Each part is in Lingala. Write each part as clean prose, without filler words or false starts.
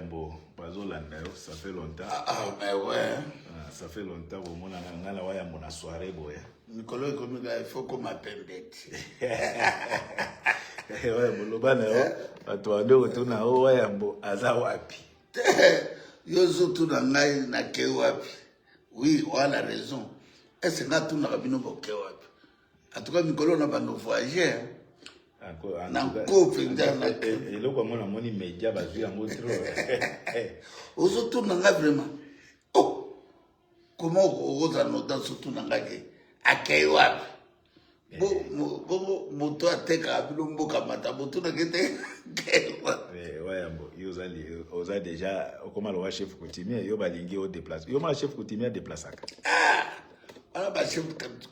Wayambo bazolanda yo, ça fait longtemps. Ah, ah mais ouais. Ah, ça fait longtemps komonana ngai na Wayambo na soirée boye. Mikolo ekomi kaka il faut koma pembe ti. Wayambo loba na yo, bato bande kotuna o Wayambo aza wapi? Te, yo ozotuna ngai nakei wapi? Oui, wana raison. Est-ce nga tunaka bino boke wapi? En tout cas mikolo na bando voyager. Na nko mpenza eloko yango namoni media bazwi yango trop. Ozotuna nga vraiment. Oh! Comment okozala na audace otuna nga ke akei wapi? Bongo moto atekaka bino mboka mata botunaki te Wayambo, yo oza déjà okoma lowa chef coutumier, yo balingi o déplace. Yo ma chef coutumier déplaçaka. Wana bachef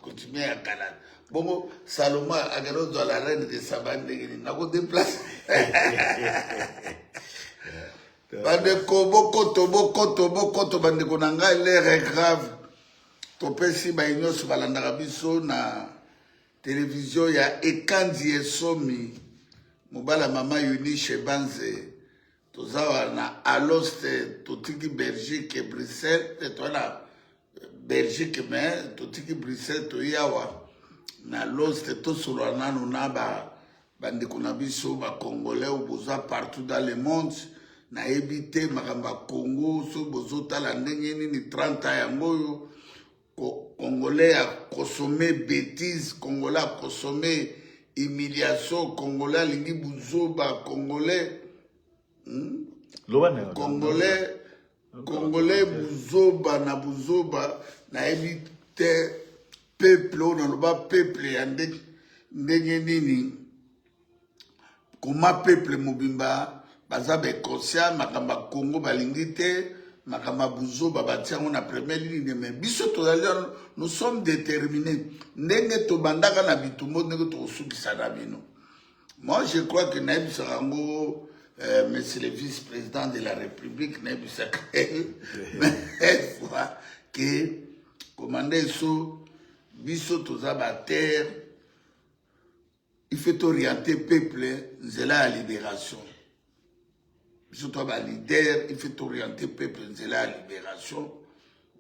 coutumier ya kala. Bongo Salomo akende ozwa la reine de Saba ndenge nini nakodeplace? Bandeko, bokoto, bokoto, bokoto, bandeko na ngai, l'heure est grave. Topesi baye nyonso balandaka biso na televizio ya Ekanzi Esomi, mobala mama Eunice Banze. Toza wana Alost, totiki Belgique, Bruxelles, te toza na Belgique mais totiki Bruxelles, toyi awa na Lost. Tosolola nanu na ba bandeko na biso bacongolais oyo boza partout dans le monde. Nayebi te makambo ya Congo soki bozotala ndenge nini. 30 ans yango oyo Congolais akonsome bêtise, Congolais akonsome humiliation, Congolais alingi buzoba, Congolais, Congolais, Congolais buzoba na buzoba. Nayebi te peuple oyo naloba peuple ya ndenge nini. Koma peuple mobimba baza baconscient makambo ya Congo, balingi te makambo ya buzoba, batia yango na première ligne. Mais biso tozali, nous sommes déterminés. Ndenge tobandaka na bitumba, ndenge tokosukisa na bino. Moi je crois que nayebisaka yango, monsieur le vice-président de la République, nayebisaka mais fois que commande eso biso toza baterre, il faut orienter peuple nzela ya libération. Biso toza baleader, il faut orienter peuple nzela ya libération.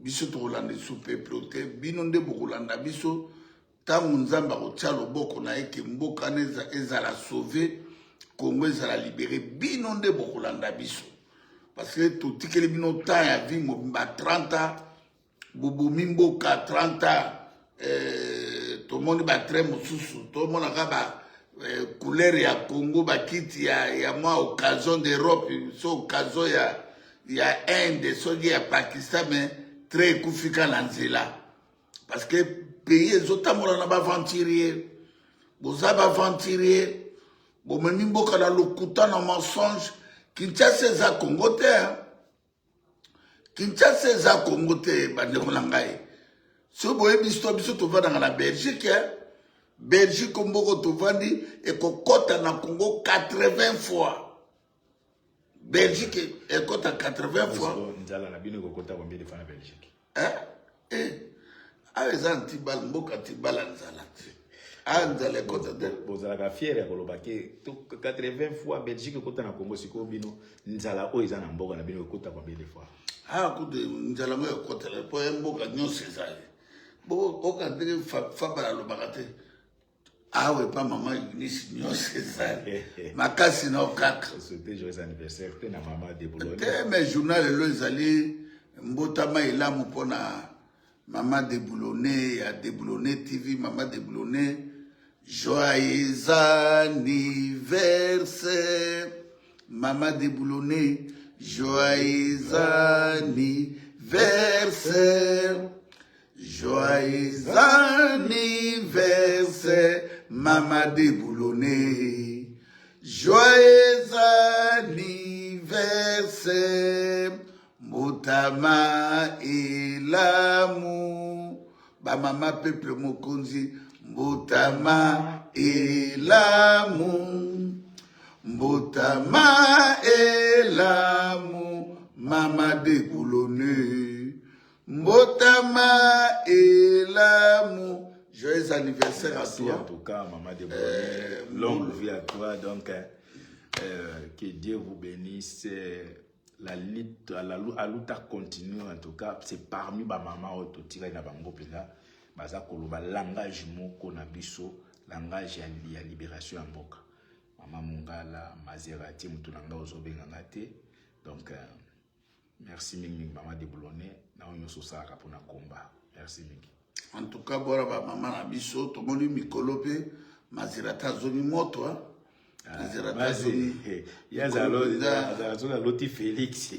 Biso tokolanda esu peuple te, bino nde bokolanda biso. Ntango Nzambe akotia loboko na ye ke mboka wana ezala sauvé, Congo ezala libéré, bino nde bokolanda biso, parce que totikeli bino temps ya vie mobimba 30 ans. Bobomi mboka 30 ans. Tomoni batrain mosusu, tomonaka ba couleur ya Congo, bakiti ya mwa occasion d'Europe, so occasion ya Inde, soki ya Pakistan, mais train ekufika na nzela, parce que pays ezotambola na baaventurier. Boza baaventurier, bomemi mboka na lokuta, na mensonge. Kinshasa eza Congo te, hein? Kinshasa eza Congo te, bandeko na ngai. Soki boyebi biso, biso tovandaka na Belgique, eh? Belgique, mboko tovandi ekokɔta na Congo 80 fois. Belgique ekɔta 80 fois. Nzala na bino ekokota combien de fois na Belgique? Eh? Eh. Awa eza ntibala, mboka tibala, nzala te. Awa nzala ekɔta te. Bozalaka fier ya koloba ke 80 fois Belgique ekota na Congo. Sikoyo bino, nzala oyo eza na mboka na bino ekota combien de fois? Awa kutu nzala ngo ekɔtela mpo ya mboka nyonso ezali oka ndenge Fabala alobaka te. Awa epa mama Eunice nyonso ezali makasi na kaka. Souhaiter joyeux anniversaire te na mama Deboulone. Te, mais journal lelo ezali mbotama elamu mpona mama Deboulone ya Deboulone TV. Mama Deboulone, joyeux anniversaire, mama Deboulone, joyeux anniversaire, joyeux anniversaire, mama Deboulone, joyeux anniversaire, mbotama elamu, bamama peuple mokonzi, mbotama elamu, mbotama elamu, mama Deboulone, mbotama elamu, joyeux anniversaire à Merci toi. En tout cas, maman Deboulone, longue vie à toi. Donc, que Dieu vous bénisse. La lutte, la, la lutte continue en tout cas. C'est parmi ba maman oyo totikali na bango mpenza baza koloba langage moko na biso, langage ya libération ya mboka. Mama Mongala Maserati, motu na ngai ozobenga nga te. Donc merci mingi mingi, mama de Boulonnais, na oyo nyonso osalaka mpona komba. Merci mingi. En tout cas, bora bamama na biso, tomoni mikolo mpe Maserati azongi moto. Maserati azongi. Ye azala soki aloti Félix.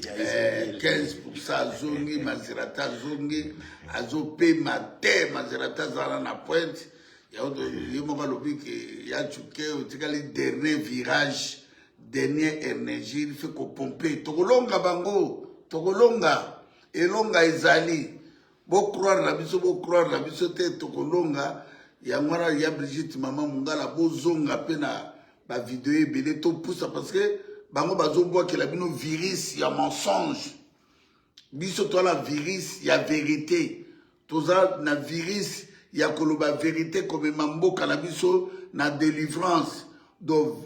15 azongi. Maserati azongi, azopema te. Maserati azala na pointe yango. Ye moko alobi ke ya cuke otikali dernier virage, dernière énergie, il faut kopompe. Tokolonga bango, tokolonga, elonga ezali. Bocroire na biso, bocroire na biso te, tokolonga. Yango wana ya Brigitte, mama Mongala, bozonga mpe na bavideo ebele topusa, parce que bango bazobwakela bino virus ya mensonge. Biso toza na virus ya vérité, toza na virus ya koloba vérité, komema mboka na biso na délivrance. Donc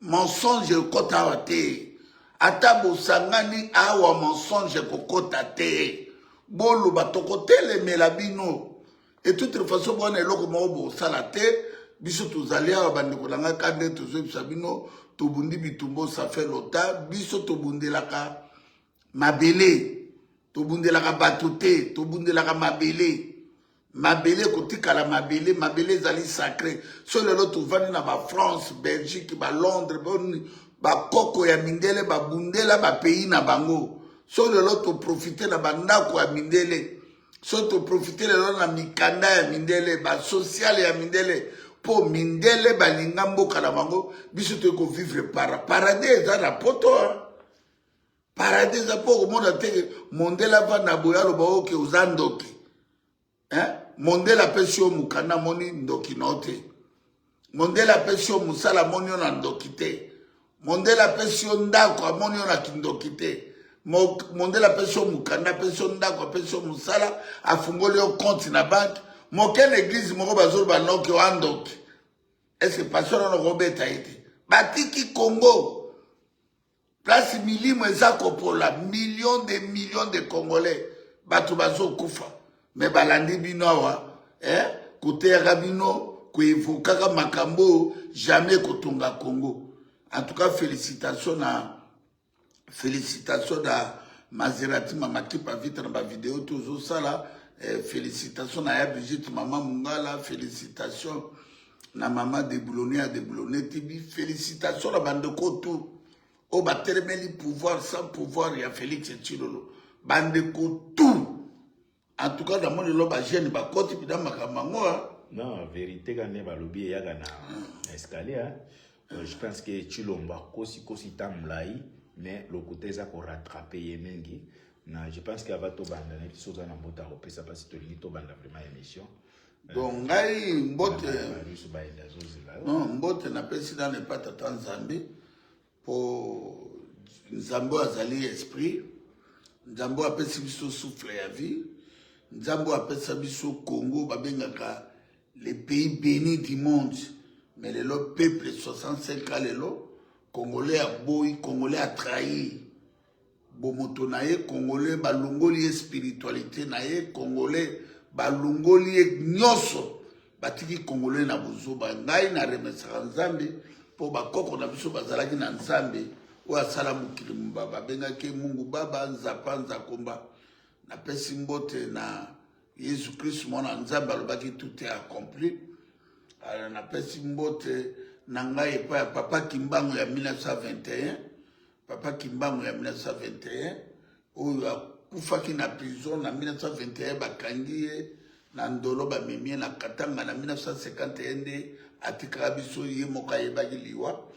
mensonge ekɔta awa te. Ata bosangani awa, mensonge ekokɔta te. Boloba, tokotelemela bino. Et toute façon, bona eloko moko bosala te. Biso tozali awa, bandeko na ngai, ka nde tozoyebisa bino, tobundi bitumba, ça fait longtemps. Biso tobundelaka mabele, tobundelaka bato te, tobundelaka mabele. Mabele ekotikala mabele, mabele ezali sacré. So lelo tovandi na bafrance, Belgique, balondres, bakoko ya mindele babundela bapays na bango. So lelo toprofite na bandako ya mindele, so toprofite lelo na mikanda ya mindele, basociale ya mindele, mpo mindele balinga mboka na bango. Biso toyei kovivre paradis eza na poto. Paradis eza mpo komona te mondele avanda boye, aloba oke oza ndoki. Mondele apesi yo mokanda, amoni ndoki na yo te. Mondele apesi yo mosala, amoni yo na ndoki te. Mondele apesi yo ndako, amoni yo na kindoki te. Mondele apesi yo mokanda, apesi yo ndako, apesi yo mosala, afungoli yo compte na banque. Moke na église moko bazoloba noki oa ndoki. Est-ce pasteur wana okobeta ye te? Batiki Congo, place milimo eza kopola, million de millions de Congolais, bato bazokufa, me balandi bino awa, eh? Koteyaka bino, koevokaka makambo oyo jamais kotonga Congo. En tout cas, félicitation na Maserati, mama Kipa Vita, na bavideo tozosala. Félicitation na ya Brigitte, mama Mongala. Félicitation na mama Deboulone ya Deboulone TV. Félicitation na bandeko tout oyo batelemeli pouvoir sans pouvoir ya Félix Tshilolo. Bandeko tout, en tout cas, namoni lelo bajeune bakoti mpena makambo yango. Non, vérité ka nde balobi eyaka na escalier. Je pense que Tshilombo akosi kosi ta molai, mais lokuta eza korattrape ye mingi. Na je pense que ava tobanda na biso, oza na mbote akopesa mpasi, tolingi tobanda vraiment émission. Donc ngai mbote. Biso bayenda azozela. Non, mbote napesi nano epa tata Nzambe, mpo Nzambe oyo azali esprit, Nzambe oyo apesi biso souffle ya vie, Nzambe oyo apesa biso Congo, babengaka le pays béni du monde. Mais lelo peuple 65 ans lelo, Congolais aboyi, Congolais atrahi bomoto na ye, Congolais balongoli ye spiritualité na ye, Congolais balongoli ye nyonso, batiki Congolais na bozoba. Ngai na remesaka Nzambe, mpo bakoko na biso bazalaki na Nzambe oyo asala mokili mobimba, babengaki Mungu Baba, Nzapa Nzakomba. Napesi mbote na Yesu Kristu, mwana Nzambe, alobaki tout est accompli. Napesi mbote na ngai epai ya papa Kimbangu ya 1921, papa Kimbangu ya 1921 oyo akufaki na prison na 1921. Bakangi ye na Ndolo, bamemi ye na Katanga na 1951, nde atikaka biso. Ye moko ayebaki liwa.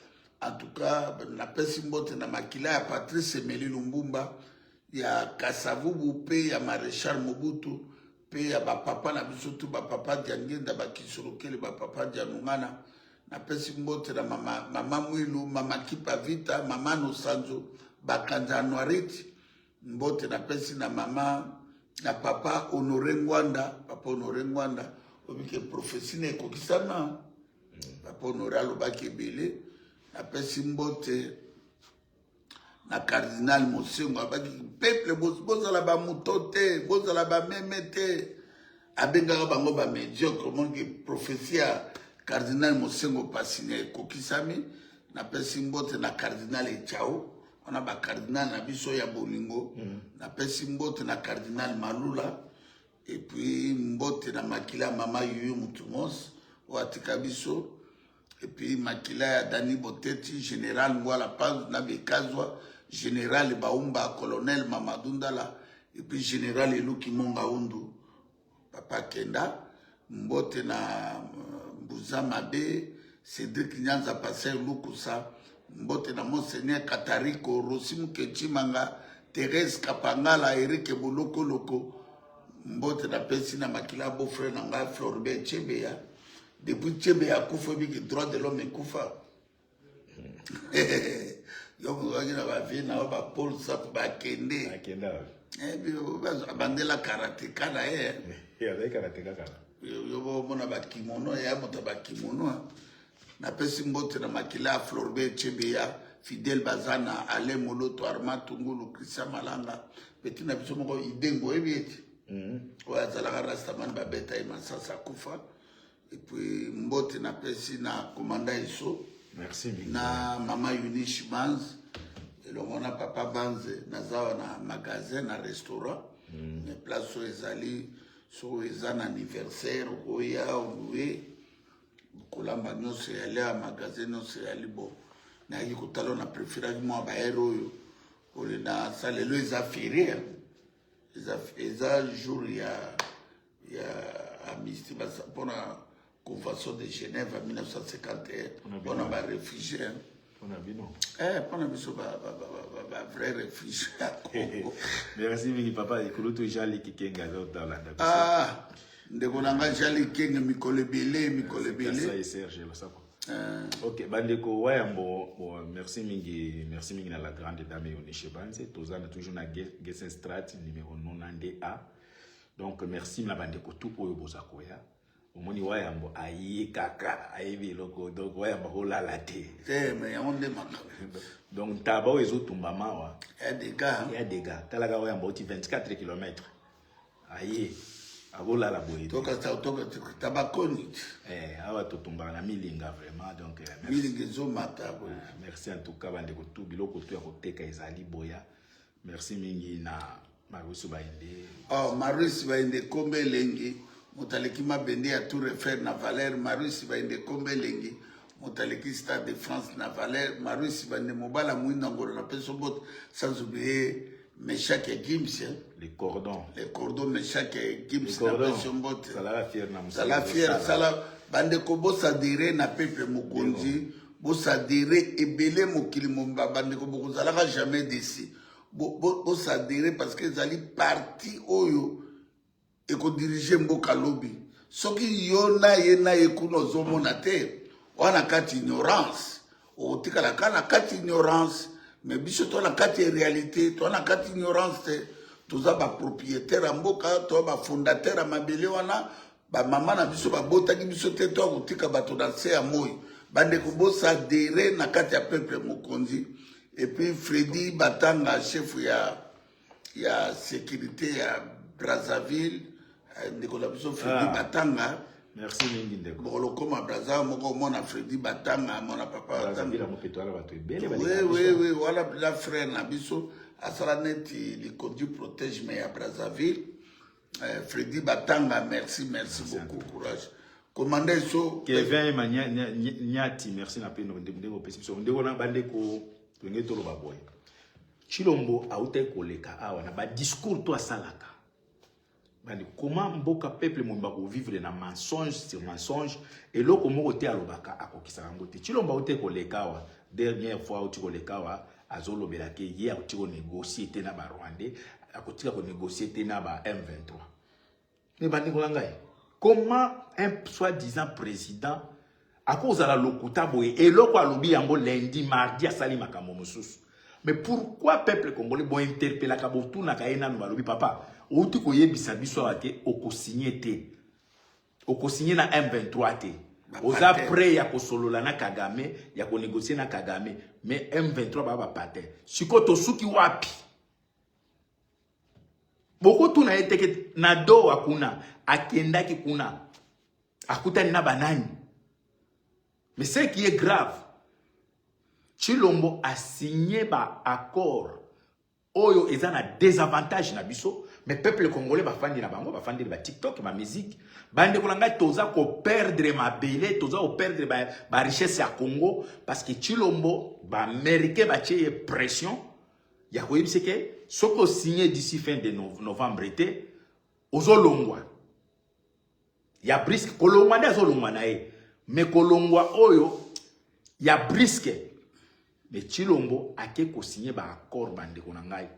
En tout cas, napesi mbote na makila ya Patrice Emery Lumumba, ya Kasavubu, mpe ya Maréchal Mobutu, mpe ya bapapa na biso tu, bapapa Diangenda, bakisolokele, bapapa Dianungana. Napesi mbote na mama Mwilu, mama Kipa Vita, mama Nosanzo, bakanza Noiriti. Mbote napesi na mama na papa Honore Ngwanda. Papa Honore Ngwanda obike prophétie na ekokisama. Papa Honore alobaki ebele. Napesi mbote. Na cardinal Mosengo abaki peuple bozala ba mouton te, bozala ba meme te. Abengaka bango ba médiocre. Omoniki prophétie ya cardinal Mosengo Pasinya ekokisami. Napesi mbote na cardinal Echao, wana ba cardinal na biso ya bolingo. Napesi mbote na cardinal Malula, et puis mbote na makila mama Yuyu Mutumos oyo atika biso, et puis makila ya Dani Boteti, général Ngwala Panzu na Bekazwa, général Baumba, colonel Mamadou Ndala, et puis général Eluki Monga Undu, papa Kenda. Mbote na Mbuza Mabe, Cédric Nyanza, Pasteur Lukusa. Mbote na Monseigneur Katariko, Rossi Mukechi Manga, Thérèse Kapangala, Eric Bolokoloko. Mbote na pesi na makila beau frère na ngai Floribert Chebeya. Depuis Chebeya akufa, ebiki droit de l'homme ekufa. Yo kozalaki na bavie na yo, bapaul Sapu bakende. Akenda. Abandela karateka na ye. Azali karateka kala. Yo bomona bakimono ya moto ya bakimono. Napesi mbote na makila ya Floribert Chebeya, Fidèle Bazana, Alain Moloto, Armand Tungulu, Christian Malanga, petit na biso moko Idengo, oyebi ete oyo azalaka rastaman, babeta ye masasa akufa. Et puis mbote napesi na commandant Eso. Merci mingi. Na mama Eunice Banz elongo na papa Banze. Naza awa na magasin na restaurant. Mais place oyo ezali, soki eza na anniversaire, okoya olue kolamba nyonso eyali ya magasin, nyonso eyali. Bon, nayaki kotala, na préféraki mwa baere oyo oyo na salelo. Eza férié, eza jour ya amnistie mpona Convention de Genève ya 1951 mpona baréfugiés. Mpona bino. Mpona biso bavrai réfugié ya Congo. Merci mingi, papa ekulutu Jali Kikenge aza otolanda biso. Ah, ndeko na ngai Jali Kenge, mikolo ebele, mikolo ebele. Kasai Serge Losako. Ok, bandeko wayambo, bon, merci mingi, merci mingi na la grande dame Eunice Banze. Toza na toujours na Gessenstraat numéro 92A. Donc merci na bandeko tout oyo boza koya. Omoni wayambo aye kaka ayebi eloko, donc wayambo akolala te. Te, mais yango nde makambo. Donc ntaba oyo ezotumba mawa. Ya dégâts. Ya dégâts. Talaka wayambo oti 24 km, aye akolala boye te. Tokata tabakoni. Awa totumbaka na milinga vraiment, donc merci. Milinga ezomata boye. Merci en tout cas bandeko tu, biloko tu ya koteka ezali, boya. Merci mingi na Marusu Baende. Oh, Marusi Baende, kombe elengi, moto aleki mabende ya Tour Eiffel na valeur. Marusi Baende, kombe elengi, moto aleki Stade de France na valeur. Marusi Baende, mobala mwinda ngolo, na peso mbote, sans oublier Meshak ya Gims, hein? Les cordons. Les cordons, Meshak ya Gims, Les na cordons. peso mbote. Zalaka fier na mosala. Zala fier, sala. Bandeko, bosadere na peuple mokonzi, bosadere ebele mokili momba. Bandeko, bokozalaka jamais déçus. Bosadere parce que ezali parti oyo ekodirige mboka lobi. Soki yo na ye na ye kuna ozomona te, wana kati ignorance, okotikala kaka na kati ignorance. Mais biso to na kati ya réalité, to na kati ignorance te. Toza bapropriétaire ya mboka, to bafondateur ya mabele wana. Bamama na biso babotaki biso te to akotika bato na se ya moi. Bandeko, bosadere na kati ya peuple mokonzi. Et puis Fredi Batanga, chef ya sécurité ya Brazzaville, ndeko na biso Fredi Ah. Batanga. Merci mingi, ndeko. Bokolokoma Braza moko, omona Fredi Batanga, mona papa Batanga. Brazzaville yango mpe toyala bato ebele. Oui. Balingaka Oui. biso. Oui, wana la frère na biso asala neti likonzi protège mais ya Brazzaville. Fredi Batanga, merci, merci beaucoup, courage, commandant Eso. Kevin Nyati, merci na peno ndenge opesi biso. Ndeko na bandeko, tolingi toloba boye: Chilombo autaki koleka awa na badiscours to asalaka. Bandi koma mboka, peuple mobimba kovivre na mensonge sur mensonge. Eloko moko te alobaka akokisaka yango te. Chilombo auti koleka awa, dernière fois auti koleka awa, azolobela ke ye auti konégocie te na Barwandais, akotika konégocie te na ba M23. Mais bandeko na ngai, comment un soi-disant président akozala lokuta boye? Eloko alobi yango lundi, mardi asali makambo mosusu. Mais pourquoi peuple congolais bointerpelaka, botunaka ye nanu? Balobi: "Papa, outi koyebisa biso awa te okosigne te, okosigne na M23 te." Oza prêt ya kosolola na Kagame, ya konégocier na Kagame, mais M23 ba bapantin. Sikoyo tosuki wapi? Bokotuna ye teke na Doha kuna, akendaki kuna, akutani na banani? Mais ce qui est grave, Tshilombo a signé ba accord oyo eza na désavantage na biso, mais peuple congolais bafandi na bango, bafandi ba TikTok, ba musique. Bandeko na ngai, toza koperdre mabele, toza koperdre ba richesse ya Congo parce que Tshilombo, ba américain batie ye pression ya koyebisa ke soki osigné d'ici fin de novembre te, ozolongwa ya brusque. Kolongwa nde azolongwa na ye, mais kolongwa oyo ya brusque. Mais Tshilombo ake kosigner baaccord, bandeko na ngai,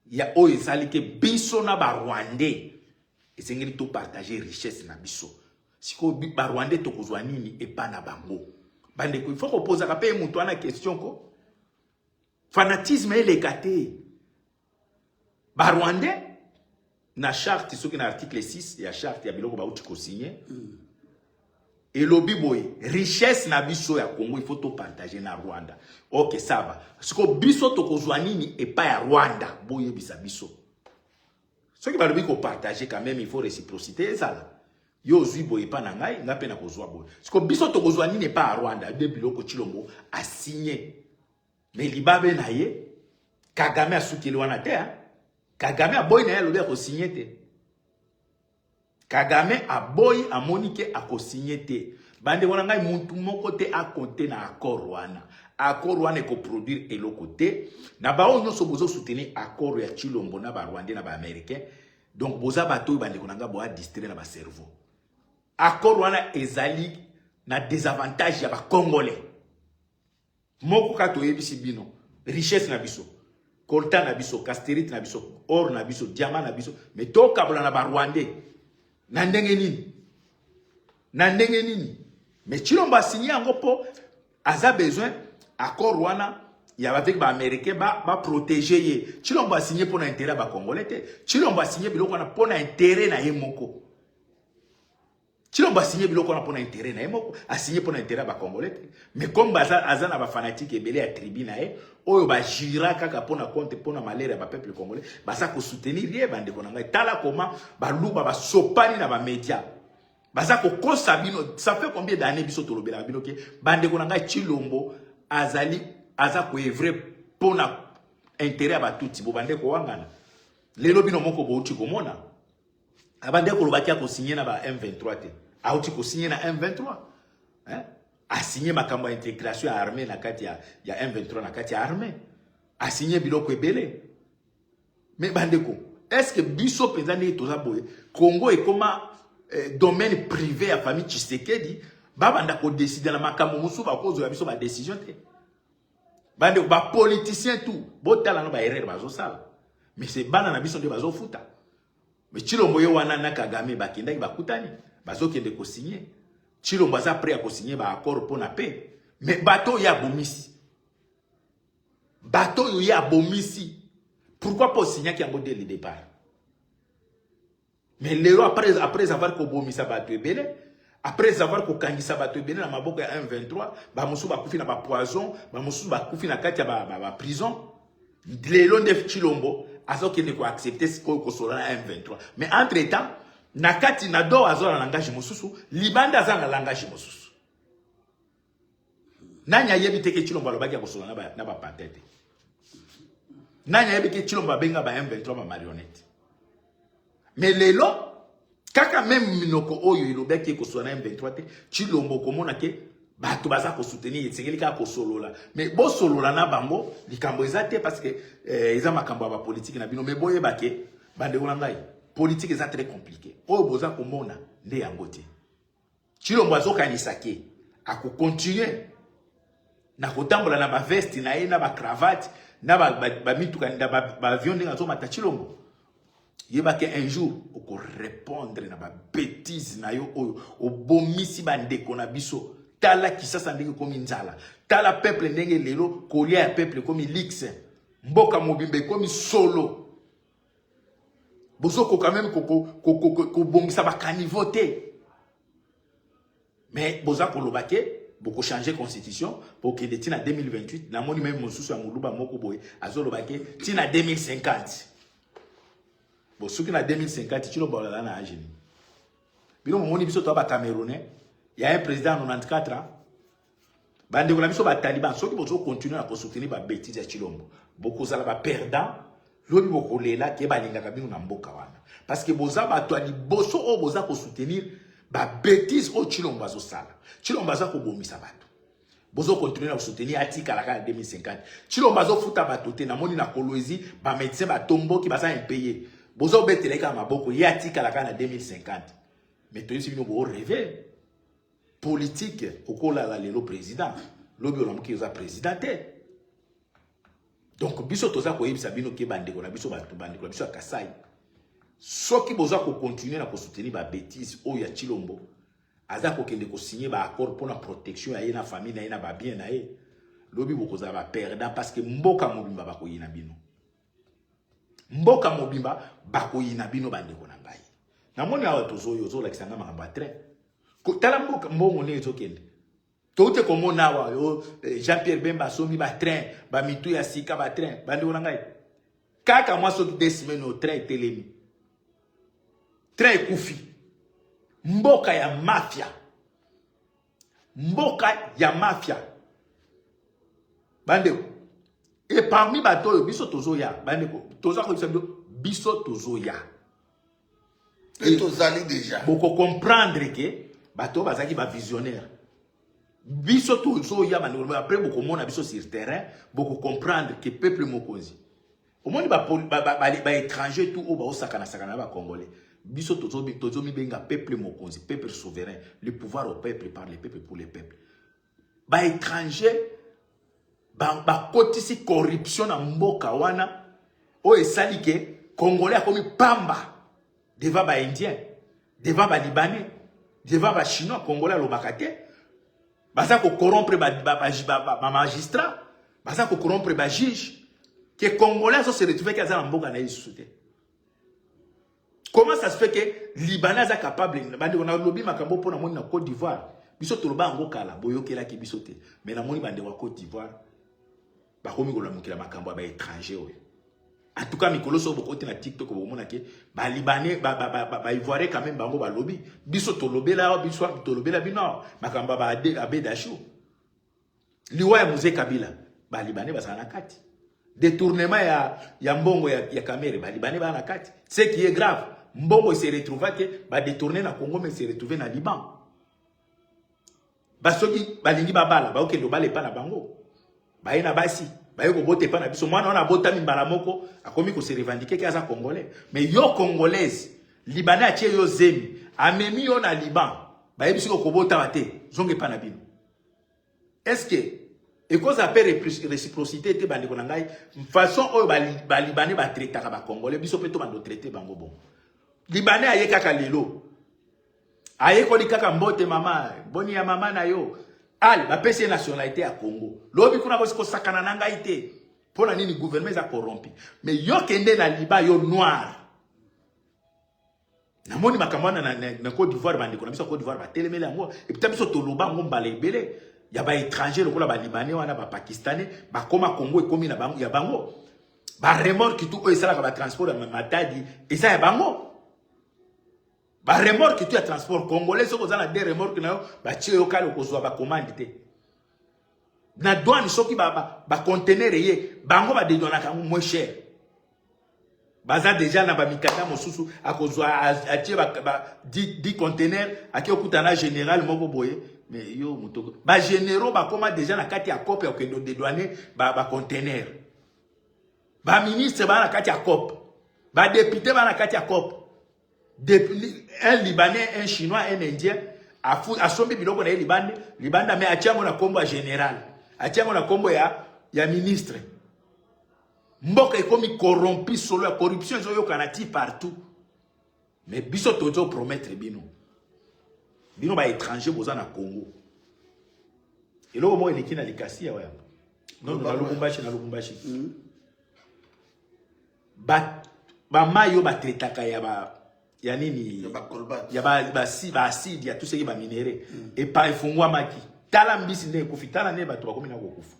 ya oyo ezali ke biso na barwandais esengeli topartage richesse na biso. Sikoyo barwandais tokozwa nini epa na bango? Bandeko, il faut kopozaka mpe moto wana question ko fanatisme eleka te. Barwandais na charte, soki na article 6 ya charte ya biloko bauti kosigner, elobi boye: richesse na biso ya Congo, il faut topartage na Rwanda. Ok, ça va. Sikoyo biso tokozwa nini epai ya Rwanda? Boyebisa biso. Soki balobi kopartage, quand même il faut réciprocité ezala. Yo ozwi boye epa na ngai, ngai mpe nakozwa boye. Sikoyo biso tokozwa nini epai ya Rwanda? Nde biloko Tshilombo asigné. Mais libabe na ye Kagame asukeli wana te, hein? Kagame aboyi na ye, alobi akosigner te. Kagame aboyi, amoni ke akosigner te. Bandeko na ngai, mutu moko te akonte na accord wana. Accord wana ekoproduire eloko te. Na baoyo nyonso bozosoutenir accord ya Tshilombo na barwandais na baaméricain, donc boza bato oyo, bandeko na ngai, boa distrait na bacerveau. Accord wana ezali na désavantage ya bacongolais moko kaka. Toyebisi bino, richesse na biso, coltan na biso, cassitérite na biso, or na biso, diamant na biso, mais tokabola na barwandais na ndenge nini? Na ndenge nini? Mais Tshilombo asigné yango mpo aza besoin accord wana ya avec baaméricain baprotéger ba ye. Tshilombo asigné mpo na intérêt ya bacongolais te. Tshilombo asigné biloko wana mpo na intérêt na ye moko. Tshilombo asigné biloko wana mpo na intérêt na ye moko, asigné mpo na intérêt ya bacongolais te. Mais comme aza, aza na bafanatike ebele ya tribu na ye oyo bajira kaka mpo na compte, mpo na malheur ya bapeuple congolais, baza kosoutenir ye. Bandeko na ngai, tala koma baluba basopani na bamédia, baza kokosa bino. Ça fait combien d'années biso tolobelaka bino ke, bandeko na ngai, Tshilombo azali aza koœuvrer mpo na intérêt ya batutsi? Bo bandeko wangana lelo, bino moko bouti komona, abande kolobaki akosigner na ba M23 te, auti kosigner na M23, hein? Asigné makambo ya intégration ya armée na kati ya M23, na kati ya armée, asigné biloko ebele. Mais bandeko, est ce que biso mpenza ndenge toza boye, Congo ekoma domaine privé ya famille Tshisekedi, babanda kodécider na makambo mosusu, bakozwa biso badécision te? Bandeko, bapoliticien tout botala no baerreur bazosala, mais c'est bana na biso nde bazofuta. Mais Tshilombo ye wana na Kagame bakendaki, bakutani, bazokende kosigner. Tshilombo aza prêt ya kosigner baaccord mpo na paix, mais bato oyo abomisi, bato oyo ye abomisi, pourquoi mpo osignaki yango dès le départ? Mais lelo, après avoir kobomisa bato ebele, après avoir kokangisa bato ebele na maboko ya M23, bamosusu bakufi na bapoison, bamosusu bakufi na kati ya baprison, ba lelo nde Tshilombo azokende koaccepter sikoyo kosola na M23. Mais entre temps, na kati na do aza na langage mosusu, libanda aza na langage mosusu. Nani ayebi te ke Tshilombo alobaki ya kosola na bapantin te? Nani ayebi ke Tshilombo abenga ba M23 bamarionnette? Mais lelo kaka même minoko oyo elobaki ekosola na M23 te, Tshilombo okomona ke bato baza kosoutenir, esengeli kaka kosolola. Mais bosolola na bango, likambo eza te, parce que eza makambo ya bapolitike na bino. Mais boyeba ke, bandeko na ngai, politique eza très compliqué. Oyo boza komona nde yango te. Tshilombo azokanisa ke akocontinuer na kotambola na baveste na ye, na bacravate, na bamituka, na baavion ndenge azomata. Tshilombo, yeba ke un jour okorépondre na babêtises na yo oyo obomisi bandeko na biso. Tala Kisasa ndenge ekomi nzala, tala peuple ndenge lelo kolia ya peuple ekomi luxe, mboka mobimba ekomi solo. Bozokoka même kobongisa bacaniveau te. Mais boza koloba ke bokochange constitution, bokende ti na 2028. Namoni meme mosusu ya moluba moko boye azoloba ke ti na 2050. Bo soki na 2050, Tshilombo azala na age nini? Bino momoni biso toa Bacamerounais ya un président 94 ans. Bandeko na biso Bataliban, soki bozocontinue na kosoutenir babêtises ya Tshilombo, bokozala baperdant. Lobi bokolela ke balingaka bino na mboka wana, parce que boza bato ya liboso oyo boza kosoutenir babêtises oyo Tshilombo azosala. Tshilombo aza kobomisa bato, bozocontinue na kosoutenir atikala kaka na 2050. Tshilombo azofuta bato te. Namoni na Kolwezi bamédecin batomboki, baza impayé, bozobetela kaka maboko, ye atikala kaka na 2050. Mais toyebisi bino, borêver politique. Okolala lelo président, lobi olamuki oza président te. Donc biso toza koyebisa bino ke bandeko na biso, bato, bandeko na biso ya Kasai, soki boza kocontinue na kosoutenir babêtises oyo ya Tshilombo, aza kokende kosigne baaccord mpona protection ya ye na famille na ye na babien na ye, lobi bokozala baperdant, parce que mboka mobimba bakoyina bino, mboka mobimba bakoyina bino. Bandeko na ngai, namoni awa tozoyo ozolakisa nga makambo ya train. Tala mboka, mbongo ndenge ezokende. Toute komona awa yo Jean Pierre Bemba asombi batrain, bamitu ya sika, batrain. Bandeko na ngai, kaka mwa soki 2 semaines oyo, train etelemi, train ekufi. Mboka ya mafia, mboka ya mafia, bandeko. E parmi bato oyo biso tozoya, bandeko, toza koyebisa bino, biso tozoya. Mpe tozali déjà. Bokocomprendre ke bato oyo bazalaki bavisionnaire. Biso tozoya, bandeko. Après bokomona biso sur terrain, bokocomprendre ke peuple mokonzi. Omoni baétranger tout oyo baosakana-sakana na Bacongolais, biso tozomibenga peuple mokonzi, peuple souverain, le pouvoir au peuple, par le peuple, pour le peuple. Baétranger bakotisi corruption na mboka wana oyo esali ke Congolais akomi pamba devant Baindien, devant Balibanais, devant Bachinois. Congolais alobaka te. Baza kocorrompre bamagistrat, baza kocorrompre bajuge, ke Congolais azo se retrouve ke aza na mboka na ye lisusu te. Comment ça se fait que Libanais aza capable? Bandeko, nalobi makambo mpo namoni na Côte d'Ivoire. Biso toloba yango kala, boyokelaki biso te. Mais namoni bandeko ya Côte d'Ivoire bakomi kolamukela makambo ya baétranger oyo. En tout cas, mikolo soki bokoti na TikTok, bokomona ke Balibanais, Baivoirien quand même, bango balobi. Biso tolobela awa, biso tolobela bino awa makambo ya Abedashu, liwa ya Mzee Kabila, Balibanais bazala na kati. Détournement ya mbongo ya Kamerhe, Balibanais baa na kati. Ce qui est grave, mbongo ese retrouva ke badétourne na Congo, mais se retrouve na Liban. Basoki balingi babala, baokende obala epa na bango, baye na basi, baye kobota epa na biso. Mwana wana abotami mbala moko, akomi kose revendiquer ke aza Congolais. Mais yo Congolaise, Libanais atie yo zemi, amemi yo na Liban, bayebi soki okobotama te, zonga epa na bino. Est ce que ekozala mpe réciprocité te? Bandeko na ngai, façon oyo Balibanais batraitaka Bacongolais, biso mpe tobanda otraite bango bongo. Libanais aye kaka lelo, ayekoli kaka mbote mama, boni ya mama na yo, ale bapesi ye nationalité ya Congo. Lobi kuna kosi kosakana na ngai te. Mpo na nini? Gouvernement eza corrompu. Mais yo kende na Liban, yo noir. Namoni makambo wana na Côte d'Ivoire. Bandeko na biso ya Côte d'Ivoire batelemeli yango. Eputa biso toloba yango mbala ebele ya baétranger lokola Balibanais wana, Bapakistanais, bakoma Congo ekomi na bango, ya bango. Baremorque tout oyo esalaka batransport ya Matadi eza ya bango. Baremorque tout ya transport congolais, soki oza na de remorque na yo, batie yo kale, okozwa bacommande te na douane. Soki baconteneur ye, bango badédouanaka yango moins cher. Baza déjà na bamikanda mosusu, akozwa, atie ba 10 conteneur, ake okutana na général moko boye. Mais yo moto, bagénéraux bakóma déjà na kati ya cope ya kokende odédouane baconteneur. Baministre baa na kati ya cope, badéputé baa na kati ya cope. Un Libanais, un Chinois, un Indien asombi biloko na ye libanda, libanda, mais atia yango na nkombo ya général, atia yango na nkombo ya ministre. Mboka ekomi corrompu, solo ya corruption ezoyokana ti partout. Mais biso tozopromettre bino, bino baétranger boza na Congo, eloko moko eleki na likasi awa yango non, na Lubumbashi, na Lubumbashi. Bamai oyo batraitaka ya ba ya nini Ya ba cobalt. Ya ba ba si ba acide ya tout ce qui ba minerais. Epa efungwamaki. Tala mbisi nde ekufi, tala nde bato bakomi na kokufa.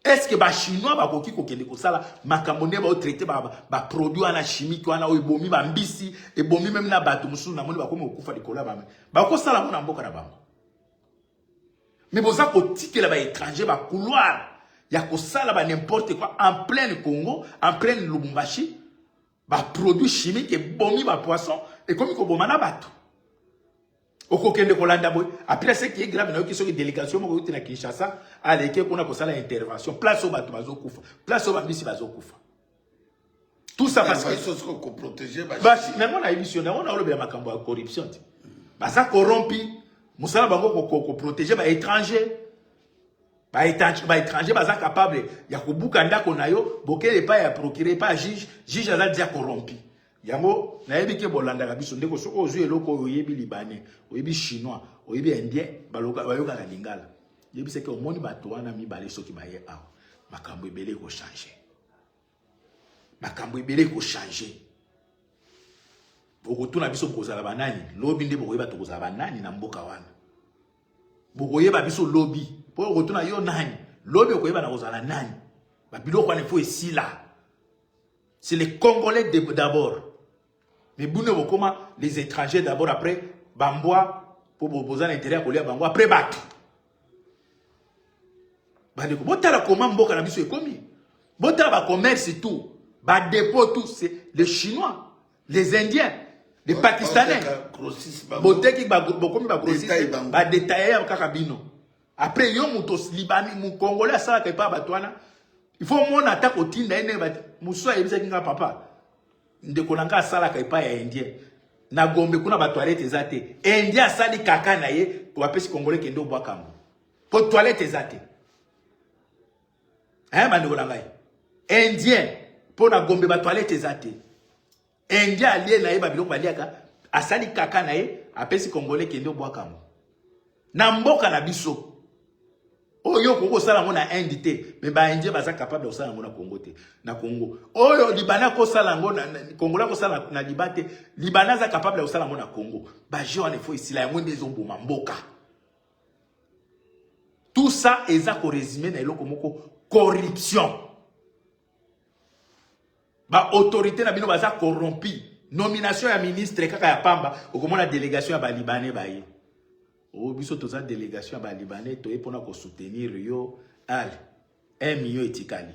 Est-ce que ba chinois bakoki kokende kosala makambo nde baotraite baproduit wana chimique wana oyo ebomi bambisi, ebomi meme na bato mosusu, namoni bakomi kokufa likolo ya bame, bakosala yango na mboka na bango? Mais boza kotikela ba étranger ba couloir ya kosala ba n'importe quoi en pleine Congo, en pleine Lubumbashi, ba produit chimique ebomi ba poisson, ekomi koboma na bato. Okokende kolanda boye, après ce qui est grave, nayoki soki délégation moko euti na Kinshasa, aleki kuna kosala intervention place oyo bato bazokufa, place oyo bambisi bazokufa. Tout ça parce que Intervention sikoyo koprotéger ba basi nango nayebi yo, nango naolobela makambo ya corruption te. Baza corrompi, mosala bango koprotéger baétranger. Baétranger baza capable ya kobuka ndako na yo, bokele epai ya procureur, epai ya juge, juge aza déjà corrompi. Yango nayebi ke bolandaka biso, ndeko. Soki ozwi eloko oyo, oyebi libanais, oyebi chinois, oyebi indien, bayokaka lingala, yebisaki omoni bato wana mibale, soki baye awa, makambo ebele ekochange, makambo ebele ekochange. Bokotuna biso bokozala banani lobi, nde bokoyeba tokozala banani na mboka wana. Bokoyeba biso lobi, mpo okotuna yo nani lobi, okoyeba na kozala nani. Babiloko wana ifo esila. C'est les Congolais d'abord, mais bino bokoma les étrangers d'abord, après bambwa, mpo boza na intérêt ya kolia bango, après bato. Bandeko, botala koma mboka na biso ekomi. Botala bacommerce tout, badépôt tout, c'est les Chinois, les Indiens, les Pakistanais. Grossiste bango. Boteki, bokomi Détail bagrossiste, bango. badetaille kaka bino. Après yo moto libani, mokongolais asalaka epai ya bato wana, il faut mona ata kotinda ye ndenge mosusu ayebisaki nga: "Papa, ndeko na nga asalaka epai ya indien na Gombe kuna, batoilette eza te. Indien asali kaka na ye, bapesi congolais, kende obwaka yango po toilette eza te." Hein, bandeko na ngai, indien, mpo na Gombe batoilette eza te, indien alie na ye babiloko baliaka, asali kaka na ye, apesi congolais, kende obwaka yango. Na mboka na biso oyo okoki kosala yango na Inde te, mais baindien baza capable ya kosala yango na Congo te. Na Congo oyo libanais akosala yango, congolais akosala na Liban te, libanais aza capable ya kosala yango na Congo. Bajeu wana efo esila, yango nde ezoboma mboka. Tout ça eza korésumer na eloko moko: corruption. Baautorité na bino baza corrompi. Nomination ya ministre kaka ya pamba, okomona délégation ya balibanais baye: "O biso toza délégation ya balibanais, toye mpona kosoutenir yo." Ale 1 million etikali,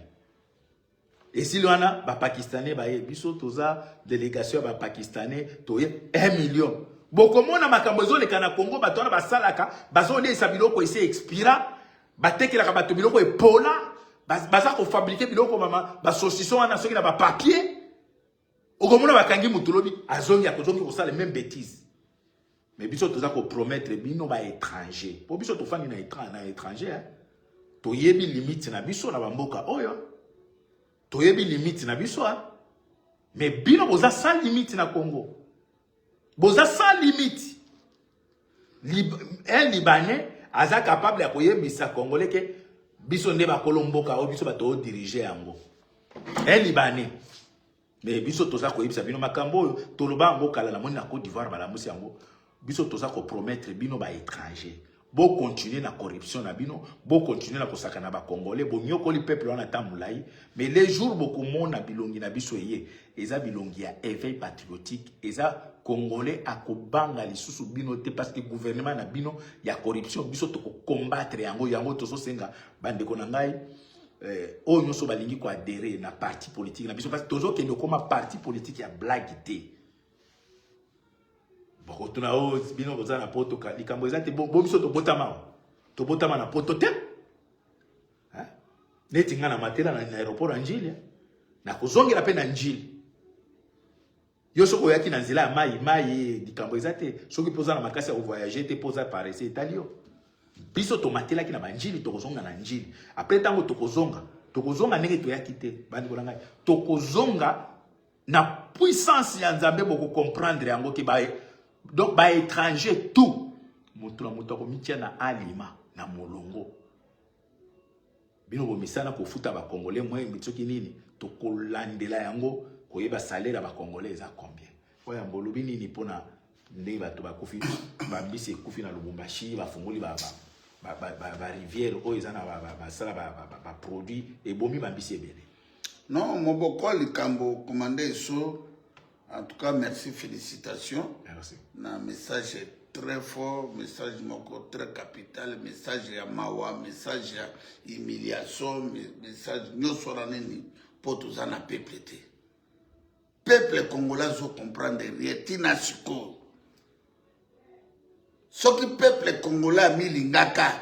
esili wana. Bapakistanais baye: "Biso toza délégation ya bapakistanais, toye." 1 million. Bokomona makambo ezoleka na Congo. Bato wana basalaka, bazoliesa biloko esi expira, batekelaka bato biloko epola, baza kofabriquer biloko, mama basaucisson wana soki na bapapier. Okomona bakangi motu, lobi azongi, akozongi kosala même bêtise. Mais biso toza kopromettre bino baétranger, mpo biso tofandi na étranger, hein? Toyebi limite na biso na bamboka oyo, toyebi limite na biso, hein? Mais bino boza sans limite na Congo, boza sans limite. Un libanais aza capable ya koyebisa congolais ke biso nde bakolo mboka oyo, biso bato odirige yango, un libanais. Mais biso toza koyebisa bino makambo oyo toloba yango kala. Namoni na Côte d'Ivoire balamusi yango. Biso toza kopromettre bino baétranger, bocontinue na corruption na bino, bocontinue na kosaka na bacongolais, bonyokoli peuple wana ta molai. Mais les jours bokomona bilongi na biso eye, eza bilongi ya éveil patriotique, eza congolais akobanga lisusu bino te, parce que gouvernement na bino ya corruption, biso tokokombattre yango. Yango tozosenga bandeko na ngai oyo nyonso balingi koadhérer na parti politique na biso, parce que tozokende okóma parti politique ya blague te. Bokotuna oyo bino boza na poto, likambo eza te. Bo biso tobotama, tobotama na poto te. Hein? Neti nga na matela na aéroport ya Njili, nakozongela mpe na Njili. Yo soki oyaki na nzela ya mai mai, likambo eza te. Soki mpo oza na makasi ya kovoyage te, mpo oza paresse, etali yo. Biso tomatelaki na banjili, tokozonga na Njili. Après ntango tokozonga, tokozonga ndenge toyaki te. Bandeko na ngai, tokozonga na puissance ya Nzambe. Bokocomprendre yango ke donc baétranger tout, moto na moto akomitia na alima na molongo. Bino bomisana kofuta bacongolais moyembi soki nini, tokolandela yango. Koyeba salaire ya ba congolais eza combien. Oyo mbolobi nini pona ndenge bato bakufi, bambisi ekufi na Lubumbashi, bafungoli ba ba ba ba, ba rivière oyo eza na basala ba, ba, ba, ba produit ebomi bambisi ebele. Non, moboko likambo commandé eso. En tout cas, merci, félicitations. Merci. Na message est très fort, message moko très capital, message ya mawa, message ya humiliation, message nyonso wana nini mpo toza na peuple te. Peuple congolais azo comprendre rien tina sikoyo. Soki peuple congolais amilingaka,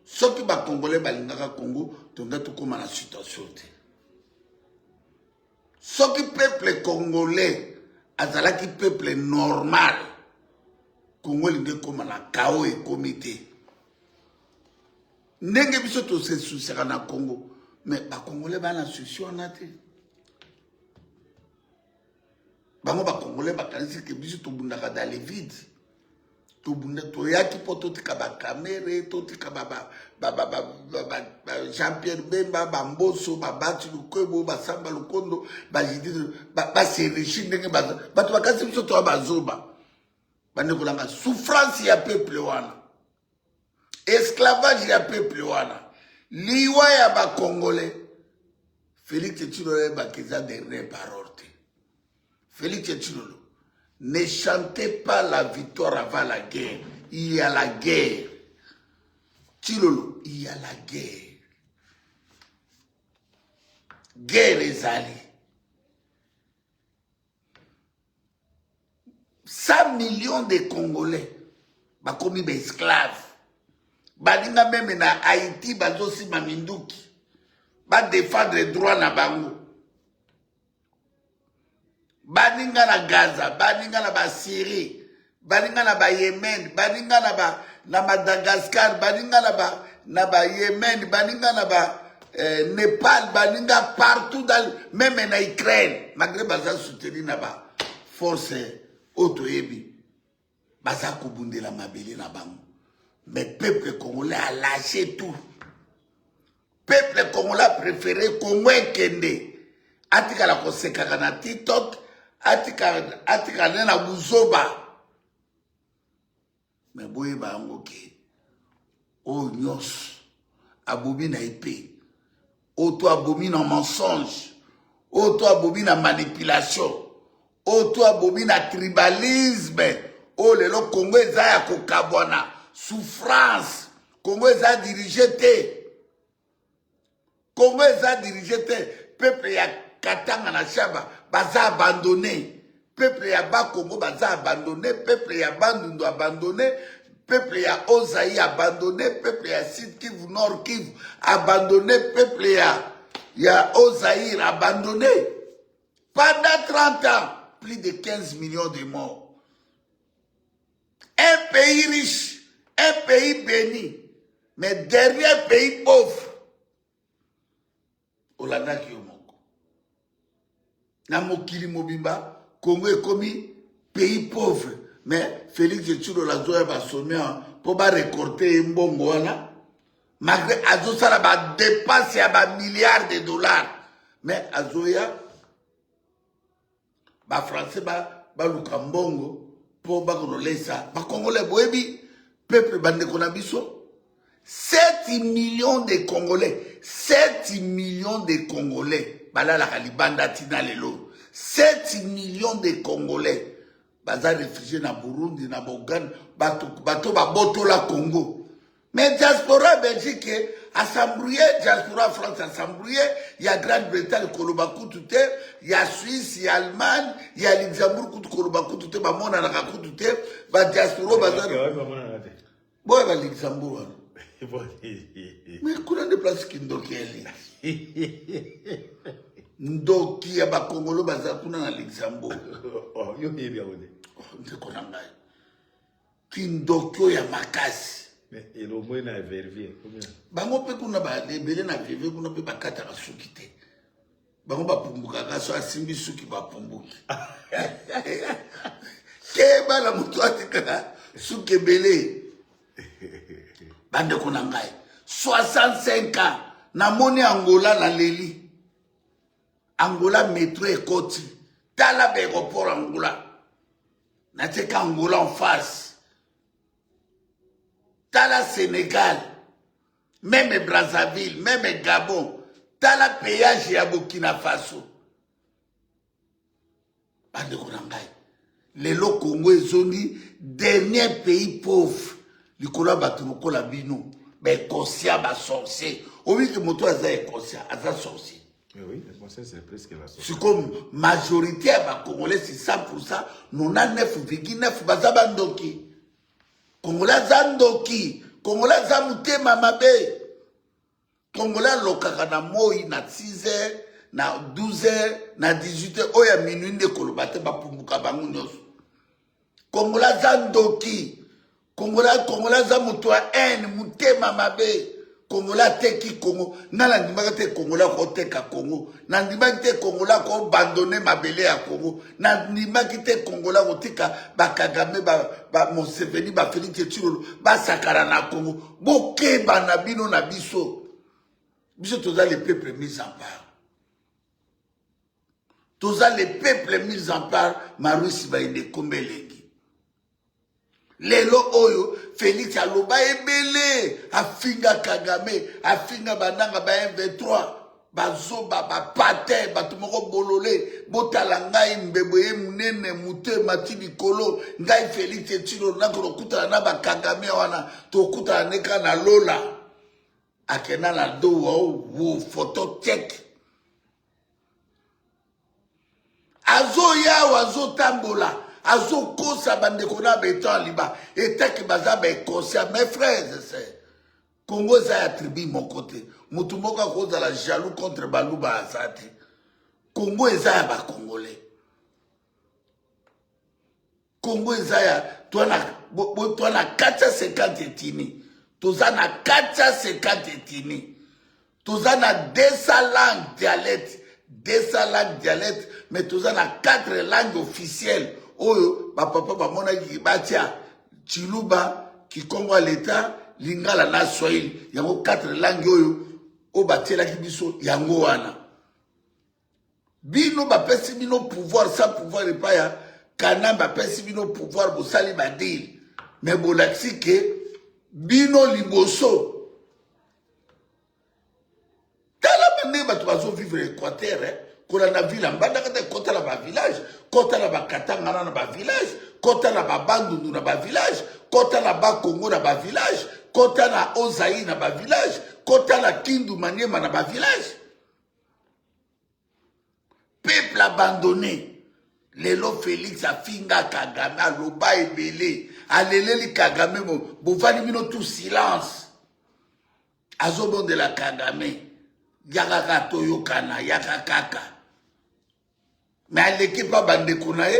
soki ba congolais balingaka Congo, tonga tokóma na situation te. Soki peuple congolais azalaki peuple normal, Congo elingi ekóma na chaos, ekomi te. Ndenge biso tosesusaka na Congo, mais ba congolais bana souci wana te. Bango ba congolais bakanisi ke biso tobundaka dans le vide. Tobunda toyaki mpo totika ba Kamere, totika ba ba ba ba ba ba ba ba Jean-Pierre Bemba, ba Mboso, ba Bati Lukwebo, ba Samba Lukondo, ba Judith, ba ba s'enrichir ndenge baza. Bato bakanisi biso toya bazoba. Bandeko na nga, souffrance ya peuple wana, esclavage ya peuple wana, liwa ya ba congolais. Félix Tshilolo ayebaka eza dernière parole te. Félix Tshilolo, ne chantez pas la victoire avant la guerre. Il y a la guerre. Tshilolo, il y a la guerre. Guerre ezali. 100 millions de Congolais bakomi ba esclaves. Baninga meme na Haïti bazosima minduki. Ba défendre droit na bango. Baninga na Gaza, baninga na ba Syrie, baninga na ba Yemen, baninga na ba na Madagascar, baninga na ba na ba Yemen, baninga na ba Nepal, baninga partout dans même na Ukraine, malgré baza soutenir na ba force oyo toyebi, baza kobundela mabele na bango. Mais peuple congolais a lâché tout. Peuple congolais a préféré Congo ekende. Atikala kosekaka na TikTok, atikala atikala na buzoba. Mais boyeba yango ke oyo nyonso abomi na épée, oyo to abomi na mensonge, oyo to abomi na manipulation, oyo to abomi na tribalisme, oyo lelo Congo eza ya kokabwana, souffrance, Congo eza dirigé te. Congo eza dirigé te. Peuple ya Katanga na Shaba baza abandonné. Peuple ya Bakongo baza abandonné, peuple ya Bandundu abandonné, peuple ya Ozaï abandonné, peuple ya Sud Kivu, Nord Kivu abandonné, peuple ya Ozaïre abandonné. Pendant 30 ans, plus de 15 millions de morts. Un pays riche, un pays béni, mais dernier pays pauvre. Olandaki yo moko. Na mokili mobimba, Congo ekomi pays pauvre. Mais Félix Tshilolo azoya basomia po ba récolter ye mbongo wana. Malgré azosala ba dépenses ya ba milliards de dollars. Mais azoya ba français ba baluka mbongo po bakololesa ba congolais. Boyebi peuple bandeko na biso 7 millions de congolais, 7 millions de congolais balalaka libanda tina lelo. 7 millions de congolais baza réfugiés na Burundi, na Boganda, bato bato babotola Congo. Mais diaspora Belgique a s'embrouillé, diaspora France a s'embrouillé, il y a Grande-Bretagne koloba kutu te, il y a Suisse, il y a Allemagne, il y a Luxembourg kutu koloba kutu te, ba mona na kutu te, ba diaspora baza. Boya ba Luxembourg wana. Mais kuna nde place kindoki eli. Ndoki ya ba Congolo baza kuna na Luxembourg. Oh, yo yebi yango te. Oh, ndeko na ngai. Kindoki oyo ya makasi. Mais elomwe na Verviers, combien? Bango pe kuna ba ebele na Verviers kuna pe bakataka suki te. Bango bapumbukaka so asimbi suki bapumbuki. Keba na moto atikala suki ebele. Bandeko na ngai, 65 ans namoni Angola naleli. Angola metro ekoti. Tala ba aéroport Angola. Natieka Angola en face. Tala Sénégal. Même Brazzaville, même Gabon. Tala péage ya Burkina Faso. Bandeko na ngai. Lelo Congo ezongi dernier pays pauvre likolo ya bato lokola bino ba inconscient ba sorcier. Oyebi ke moto aza inconscient aza sorcier. Mais oui, le conseil, c'est presque la sorcier. Sikoyo majorité ya ba congolais c'est 100% 99,9 baza bandoki. Congolais aza ndoki, congolais aza motema mabe. Congolais alokaka na moi na 6 heures, na 12 heures, na 18 heures, oyo ya minuit nde koloba te bapumbuka bango nyonso. Congolais aza ndoki. Congolais, Congolais aza moto ya haine, motema mabe. Congolais ateki Congo. Nga nandimaka te Congolais akoteka Congo. Nandimaki te Congolais akobandone mabele ya Congo. Nandimaki te Congolais akotika ba Kagame, ba, ba Museveni, ba Felix Tshilolo basakana na Congo. Bokeba na bino na biso. Biso toza le peuple mis en part. Toza le peuple mis en part, Marusi Bayende Kombe Elengi. Lelo oyo Felix aloba ebele, afinga Kagame, afinga bananga ba M23, bazoba bapate, bato moko bolole, botala ngai mbebo ye munene moto emati likolo, ngai Felix Tshilolo nakokutana na ba Kagame wana, tokutana ne kaka na Lola. Akenda na Doha, wo photo check. Azoya awa azotambola azokosa bandeko na beton liba etaki baza ba inconscient. Mes frères et sœurs, Congo eza ya tribu moko te. Mutu moko akozala jaloux contre baluba aza te. Congo eza ya ba congolais. Congo eza ya toi na toi na 450 etini. Toza na 450 etini. Toza na 200 langues dialectes, 200 langues dialectes, mais toza na 4 langues officielles oyo ba papa bamonaki batia Tshiluba, Kikongo ya l'État, Lingala na Swahili. Yango 4 langues oyo oyo batielaki biso yango wana. Bino bapesi bino pouvoir sans pouvoir epai ya Kanambe, bapesi bino pouvoir bosali ba deal, mais bolakisi ke bino liboso. Tala ndenge bato bazo vivre Équateur, eh? Kolanda ville ya Mbandaka te, kota na ba village, kota na ba Katanga na ba village, kota na ba Bandundu na ba village, kota na ba Congo na ba village, kota na Ozaï na ba village, kota na Kindu Maniema na ba village. Peuple abandonné. Lelo Félix afinga Kagame, aloba ebele, aleleli Kagame, bovandi bino tout silence. Azobondela Kagame, yaka kaka toyokana, yaka kaka. Mais aleki pa bandeko na ye,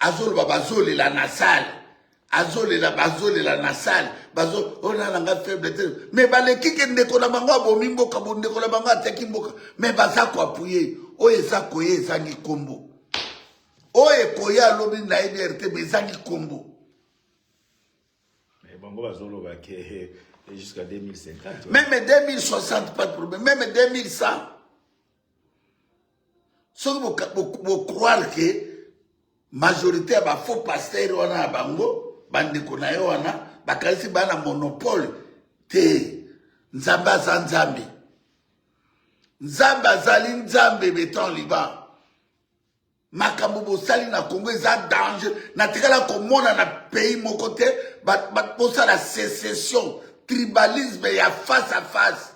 azoloba bazolela na salle. Azolela, bazolela na salle. Bazo, oh na nga faible te. Mais baleki ke ndeko na bango abomi mboka, bo ndeko na bango ateki mboka. Mais baza ko appuyer. Oyo eza koye ezangi kombo. Oyo ekoya alobi na yebi RT, mais ezangi kombo. Mais bango bazoloba ke jusqu'à 2050. Même 2060, pas de problème. Même 2100. Soki bo croire que majorité ya ba faux pasteurs wana ya bango, bandeko na yo wana, bakanisi ba na monopole te. Nzambe aza Nzambe. Nzambe azali Nzambe beton liban. Makambo bosali na Congo eza danger. Natikala komona na pays moko te bosala sécession, tribalisme ya face à face.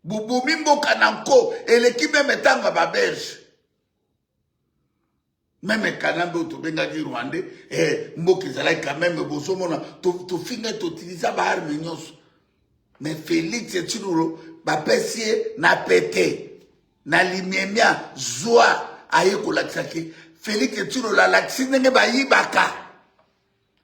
Bobomi mboka na nko eleki meme ntango ya ba Belge. Meme Kanambe oyo tobengaki Rwandais, mboka ezalaki quand même bozomona tofinga toutiliza ba armes nyonso. Mais Félix Tshilolo bapesi ye na pete na limemia zwa aye kolakisa ke Félix Tshilolo alakisi ndenge bayibaka,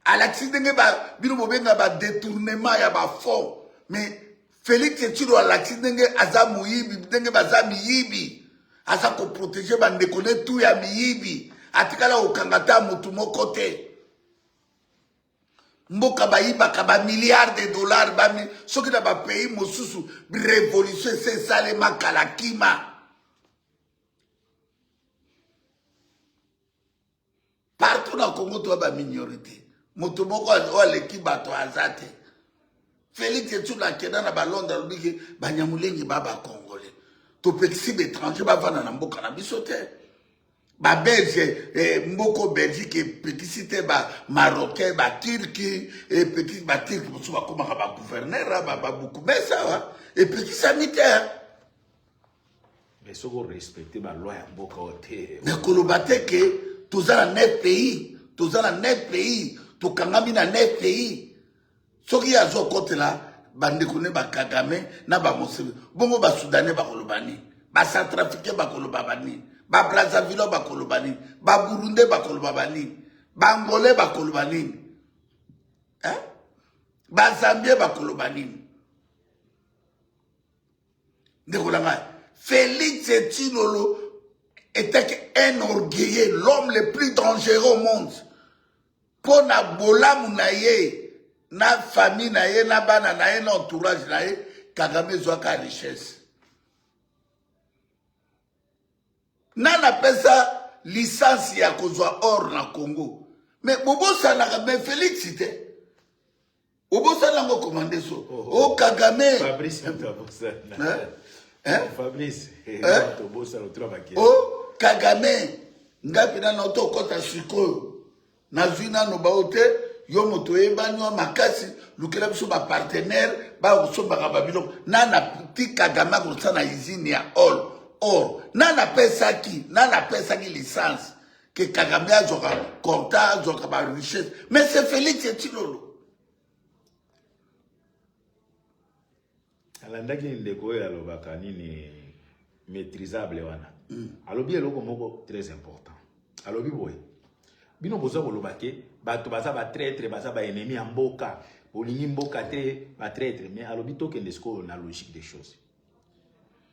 alakisi ndenge bino bobenga ba détournement ya ba fonds, mais Félix Tshilolo alakisi ndenge aza moyibi, ndenge baza miyibi, aza koprotéger bandeko ne tu ya miyibi, atikala kokanga ta motu moko te. Mboka bayibaka ba milliards de dollars, soki na ba pays mosusu révolution ese esalema kala kima. na Congo toya ba minorité. Moto moko oyo aleki bato aza te. Felix Tshilombo akenda na ba Londres alobi ke Banyamulenge ba ba Congolais. Topekisi ba étranger bavanda na mboka na biso te. Ba Belge eh, mboko Belgique epekisi te ba Marocain, ba Turki, epekisi ba Turki mosusu bakomaka ba gouverneur, ba ba bukumesa awa epekisami te. Mais soki orespecte ba loi ya mboka oyo te. Mais koloba te ke toza na 9 pays, toza na 9 pays, tokangami na 9 pays. Soki ye azo kotela bandeko ne ba Kagame na ba Museveni, bongo ba Soudanais bakoloba nini? Ba Centrafricains bakoloba ba nini? Ba Brazzavillois bakoloba nini? Ba Burundais bakoloba ba nini? Ba Angolais bakoloba nini? Hein? Ba Zambiens bakoloba nini? Ndeko na ngai, Félix Tshilolo était un orgueilleux, l'homme le plus dangereux au monde. Mpo na bolamu na ye na famille na ye na bana na ye na entourage na ye, Kagame ezwaka richesse. Nani apesa licence ya kozwa or na Congo? Mais bobosanaka mais Felix te. Obosana yango commande so. Oh, oh Kagame. Fabrice abosana. Hein? Hein? Fabrice. Hein? Tobosana otura bakesi. Oh Kagame. Ngai mpenza na otokota sikoyo. Nazwi nano bao te yo moto oyebani wa makasi lukela biso bapartenaire bakosombaka babiloko nana ti Kagame akosala na usine ya or or nana apesaki nana apesaki licence ke Kagame azwaka compta azwaka ba richesse mais c'est Félix Tshilolo. Alandaki ndeko oyo alobaka nini maîtrisable wana alobi eloko moko très important. Alobi boye, bino boza koloba ke bato baza ba traître, baza ba ennemi ya mboka, bolingi mboka te, ba traître. Mais alobi tokende sikoyo na logique des choses.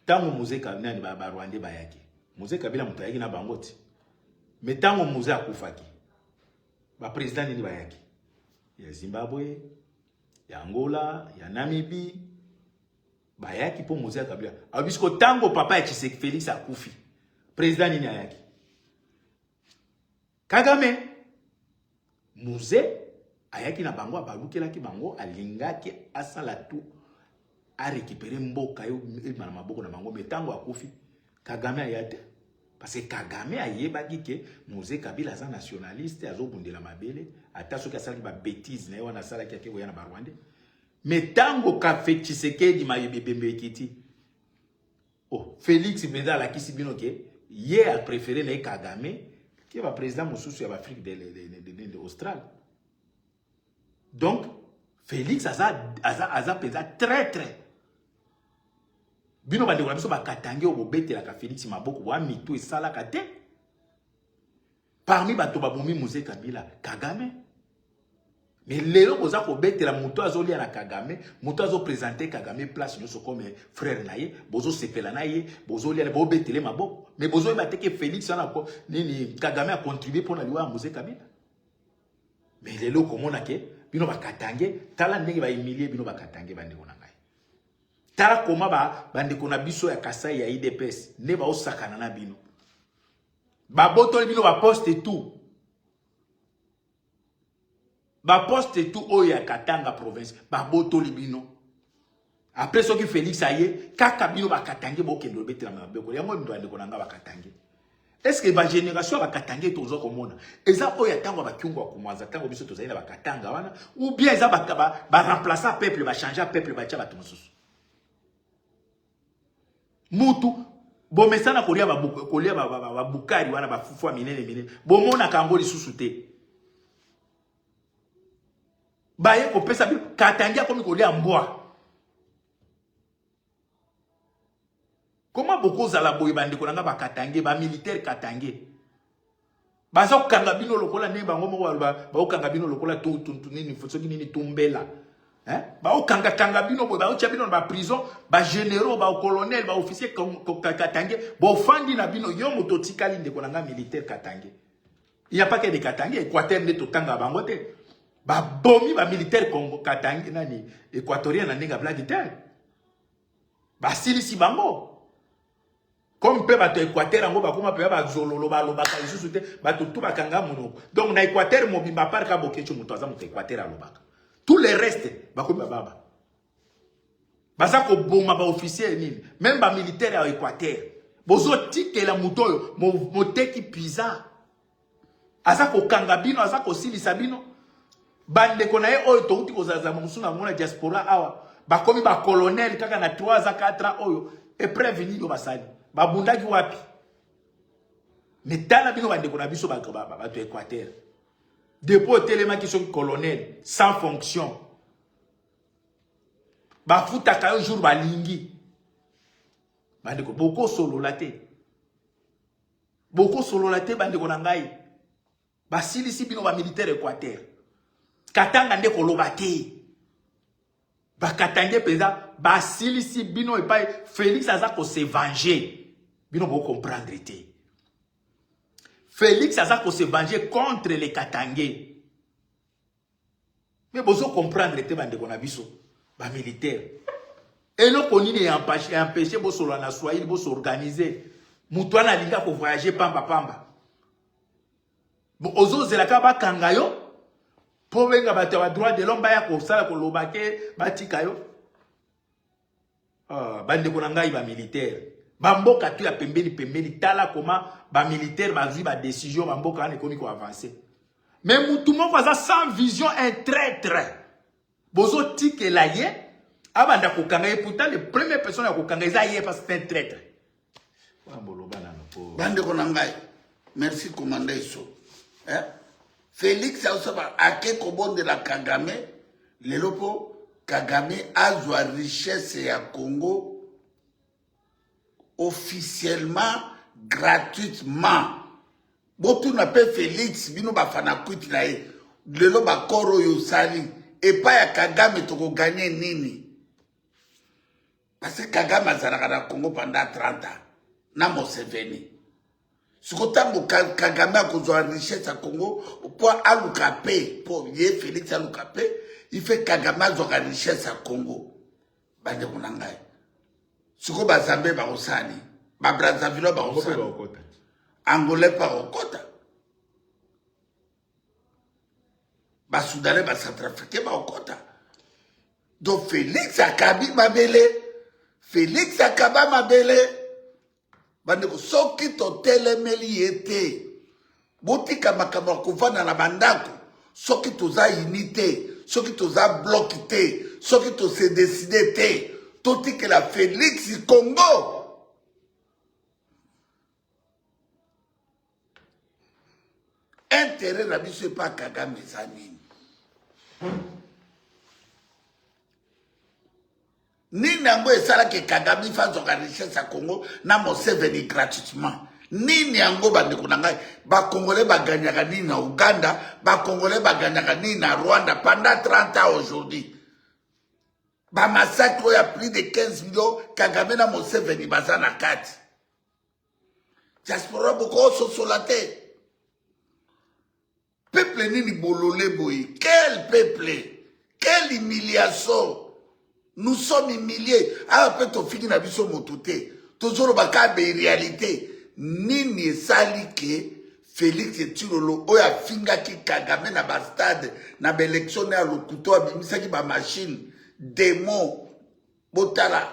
Tango Mzee Kabila nani ba Rwandais bayaki, Mzee Kabila moto ayaki na bango ti. Mais tango Mzee akufaki, ba président nini bayaki? Ya Zimbabwe, ya Angola, ya Namibie, bayaki po Mzee Kabila. Alobi sikoyo tango papa ya Tshisekedi Félix akufi, président nini ayaki? Kagame. Mzee ayaki na bango, abalukelaki bango, alingaki asala tout a récupérer mboka yo ebima na maboko na bango. Mais tango akufi, Kagame aya te. Parce que Kagame ayebaki ke Mzee Kabila aza nationaliste, azobundela mabele, ata soki asalaki ba bêtises na ye wana asalaki ake koya na ba Rwandais. Mais tango Kafe Tshisekedi mayebe bembe ekiti, oh, Félix mpenza alakisi bino ke ye a préféré na ye Kagame ke ba président mosusu ya ba Afrique de Austral. Donc Félix aza aza aza mpenza traître. Bino bandeko na biso bakatangi oyo bobetelaka Félix maboko bwa mitu esalaka te. Parmi bato babomi Mzee Kabila, Kagame. Mais lelo boza kobetela moto azolia na Kagame, moto azopresente Kagame place nyonso comme frère na ye, bozosepela na ye, bozolia bobetele maboko. Mais bozoyeba te ke Félix wana nini Kagame a contribué mpona liwa ya Mzee Kabila. Mais lelo komona ke bino bakatange, tala ndenge ba humilie bino bakatange bandeko na ngai. Tala koma ba bandeko na biso ya Kasai ya IDPS nde baosakana na bino. Babotoli bino ba poste tout. Ba poste tout oyo ya Katanga province babotoli bino. Après soki Félix aye kaka bino bakatange bokende obetela maboko. Yango ndo bandeko na nga bakatange. Est-ce que ba génération ba katange tozo komona eza oyo ya tango ba kyungu ya kumwanza tango biso tozali na ba katanga wana ou bien eza ba ba, ba remplacer peuple ba changer peuple ba tia bato mosusu mutu bomesana kolia ba kolia ba, ba, ba, ba bukari wana ba fufu minene minene bomonaka yango lisusu te baye kopesa bino katangi akomi kolia mbwa. Comment bokozala boye bandeko na nga bakatange ba militaire katange baza kokanga bino lokola ndenge bango moko baloba bakokanga bino lokola tu, tu, tu, nini soki nini tumbela hein? Bakokanga kanga bino boye bakotia bino na ba prison ba généraux ba colonel ba officier katange bofandi na bino yo moto otikali ndeko na nga militaire katange. Il n'y a pas que des Katangais, Équateur nde totanga bango te. Babomi ba militaire Congo Katangais nani équatorien na ndenge blague te. Basilisi bango. Comme mpe bato ya Équateur yango bakoma mpenza bazololo, balobaka lisusu te, bato tu bakanga monoko. Donc na Équateur mobimba, part ka Boketshu moto aza moto ya Équateur alobaka, tout le reste bakomi bababa, baza koboma baofficier nini, même bamilitaire ya Équateur. Bozotikela moto oyo moteki pizza aza kokanga bino, aza kosilisa bino. Bandeko na ye oyo touti kozala mosusu na bango na diaspora awa bakomi bacolonel kaka na 3 ans, 4 ans. Oyo épreuve nini oyo basali? Babundaki wapi? Mais tala bino, bandeko na biso bato ya Équateur, depuis otelemaki soki colonel sans fonction, bafutaka yo jour balingi. Bandeko, bokosolola te, bokosolola te. Bandeko na ngai, basilisi bino bamilitaire Équateur. Katanga nde koloba te, bakatange mpenza basilisi bino. Epai Félix aza kose venger, bino bocomprendre te. Félix aza kose venger contre les Katangais, mais bozo comprendre te. Bandeko na biso bamilitaire, eloko nini empêche bosolola na swahili, bosorganize? Moto wana alingi akovoyage pamba pamba, ozozela kaka bakanga yo mpo benga bato ya badroit de l'homme baya kosala koloba ke batika yo. Ah, bandeko na ngai bamilitaire, bamboka tu ya pembeni pembeni, tala koma bamilitaire bazwi badécision, bamboka wana ekomi koavance. Mais mutu moko aza sans vision, un traître, bozotikela ye abanda kokanga ye. Pourtant le première personne ya kokanga eza ye, parce que c'est un traître. Boloba nano po. Bandeko na ngai, merci commandant Eso, eh? Félix aosaba ake kobondela Kagame lelo mpo Kagame azwa richesse ya Congo officiellement, gratuitement. Botuna mpe Félix, bino bafanakwiti na ye, lelo bakoro oyo osali epai ya Kagame, tokoganye nini? Parce que Kagame azalaka na Congo pendant 30 ans na Museveni. Siko ntango Kagame akozwa richesse ya Congo mpo aluka mpe mpo ye Félix aluka mpe ife Kagame azwaka richesse ya Congo. Bandeko na ngai, siko bazambe bakosala nini? Babrazzaville bakosala, Angolais mpe akokota, Basoudanais, Bacentrafricain bakokota. Donc Félix akabi mabele, Félix akaba mabele. Bandeko, soki totelemeli ye te, botika makambo ya kovanda na bandako. Soki toza uni te, soki toza bloc te, soki tose décide te, totikela Félix Congo. Intérêt na biso epa Kagame eza nini? Nini yango esalaki Kagame ifa azwaka richesse ya Congo na Museveni gratuitement? Nini yango, bandeko na ngai? Bakongolais baganyaka nini na Uganda? Bakongolais baganyaka nini na Rwanda pendant 30 ans? Aujourd'hui bamassacre oyo ya plus de 15 millions, Kagame na Museveni baza na kati. Diaspora, bokososola te. Peuple nini bolole boye? Quel peuple, quelle humiliation! Nous sommes humiliés. Awa mpe tofiki na biso motu te, tozoloba kaka beréalité. Nini esali ke Félix Tshilolo oyo afingaki Kagame na bastade na baélection ya lokuto, abimisaki bamachine demo, botala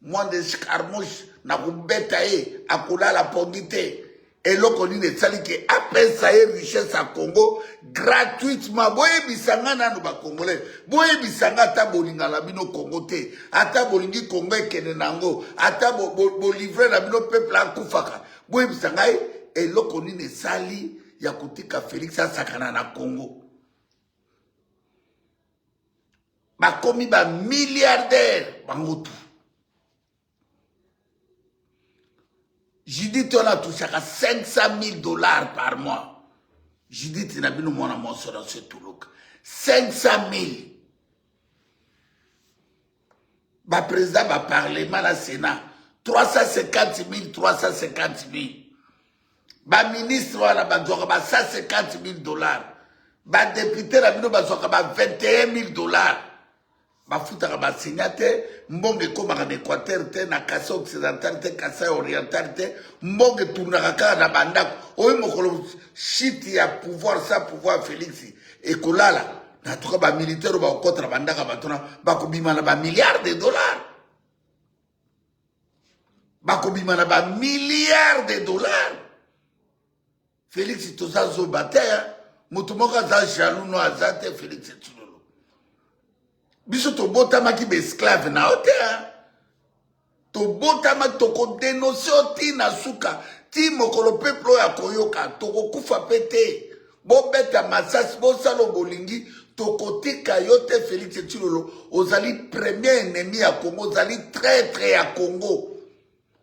mwande escarmouche na kobeta ye, akolala pongi te? Eloko nini esali ke apesa ye richesse ya Congo gratuitement? Boyebisa nga nanu, Bacongolais, boyebisa nga. Ata bolingana bino Congo te, ata bolingi Congo ekende na yango, ata bolivre na bino peuple akufaka, boyebisa ngai eloko nini esali ya kotika Félix asakana na Congo. Bakomi bamilliardaire bango tu. Judith wana atouchaka 500 000 $ par mois. Judith na bino, mwana mwasi wana so etuluka 500 000. Baprésident baparlement na Sénat 350 000, 350 000. Baministre wana bazwaka ba 150 000 $. Badéputé na bino bazwaka ba 21 000 $. Bafutaka ba enseignants te, mbongo ekomaka na Equateur te, na Kasai occidental te, Kasai oriental te, mbongo etournaka kaka na bandako. Oyo mokolo chute ya pouvoir sans pouvoir Felix ekolala, na tout cas ba militaires oyo bakokota na bandako ya bato na bakobima na ba milliards de dollars. Bakobima na ba milliards de dollars. Felix toza zoba te hein? Moto moko aza jaloux no aza te Felix Tshilolo. Biso tobotamaki ba esclave na yo te hein? Tobotamaki tokodenonse yo ti na suka ti mokolo peuple oyo akoyoka tokokufa mpe te. Bobeta masasi bosala bolingi tokotika yo te Felix Tshilolo ozali premier ennemi ya Congo ozali traitre ya Congo.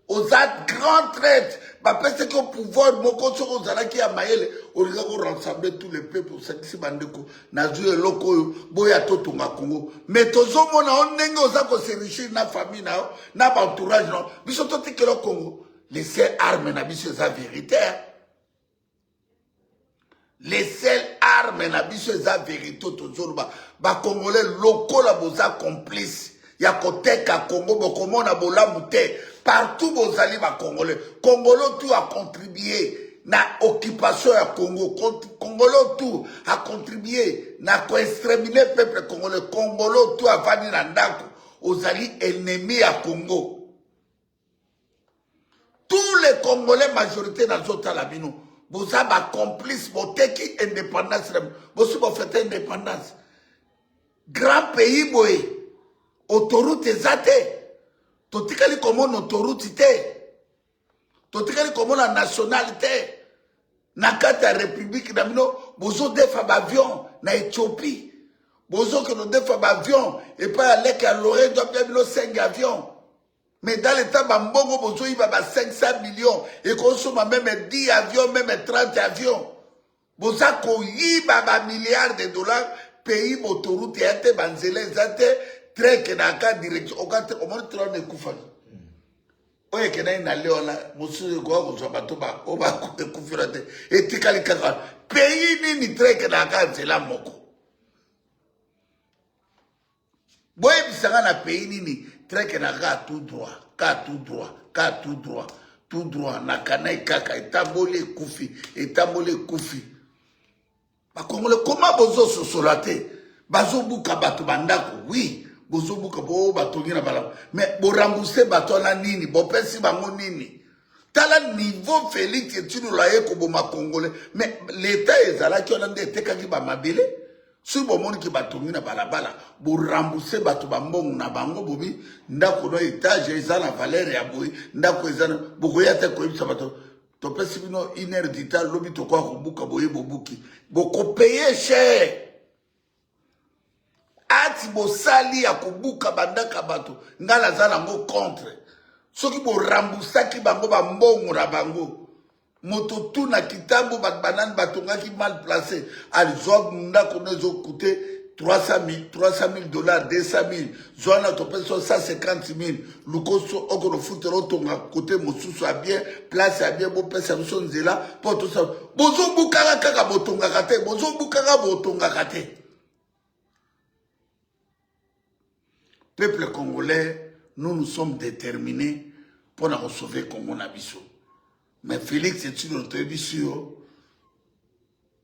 Oza grand traite bapesaki yo pouvoir moko soki ozalaki ya mayele olingaki orassembler tous les peuples osangisi bandeko nazwi eloko oyo boya totonga Congo mais tozomona yo ndenge oza koserichir na famille na yo na baentourage na yo biso totikela Congo les seules armes na biso eza vérité. Les seules armes na biso eza verite tozoloba. Ba congolais lokola boza complice ya koteka Congo bokomona bolamu te. Partout bozali ba congolais. Congolo tout a contribuer na occupation ya Congo. Congolo tout a contribuer na ko exterminer peuple congolais. Congolo tout avandi na ndako ozali ennemi ya Congo. Tous les Congolais majorité nazotala bino boza ba complice boteki indépendance na bosi bofete indépendance grand pays boye autoroute eza te totikali komona autoroute te totikali komona national te na kati ya republique na bino bozodefa baavion na Ethiopie bozokende odefa baavion epai ya leke ya Lorenzo apia bino 5 avion. Mais dans le temps, bambongo bozoyiba ba 500 millions ekosomba meme 10 avions, meme 30 avions. Boza koyiba ba milliards de dollars, pays autoroute ya te, banzela eza te, train ekendaka ka direction, okate omoni train wana ekufaki. Oyo ekendaki na le wana, mosusu ekoka kozwa bato oyo ekufela te, etikali kaka pays nini train ekendaka kaka nzela moko. Boyebisa nga na pays nini train na ka tout droit, ka tout droit, ka tout droit, tout droit na kanai kaka etamboli ekufi, etamboli ekufi. Bakongole koma bozososola te, bazobuka bato bandako, oui, bozobuka bo batongi na balabala, mais boremboursé bato wana nini, bopesi bango nini? Tala niveau Félix Tshilolo aye koboma Congolais, mais l'État ezalaki wana nde etekaki ba mabele. Soki bomoni ke batongi na balabala, bo rembourser bato ba mbongo na bango, bobi ndako no etage eza na valeur ya boye, ndako eza na bokoya te koyebisa bato topesi bino une heure du temps, lobi tokoya kobuka boye bobuki, bokopeye cher. Ati bosali ya kobuka bandaka bato, ngai naza nango contre. Soki boremboursaki bango ba mbongo na bango, moto tu na kitambo bato banani batongaki mal placé alizwa ndako no ezokute 300 000 dollars, 200 000 zwa na topesi 150 000 lukoso okonofutela otonga kote mosusu ya bien place ya bien bopesa biso nzela mpo tosa bozobukaka kaka botongaka te bozobukaka botongaka te. Peuple congolais, nous nous sommes déterminés pour nous sauver Congo na biso. Mais Félix Tshilolo toyebi sur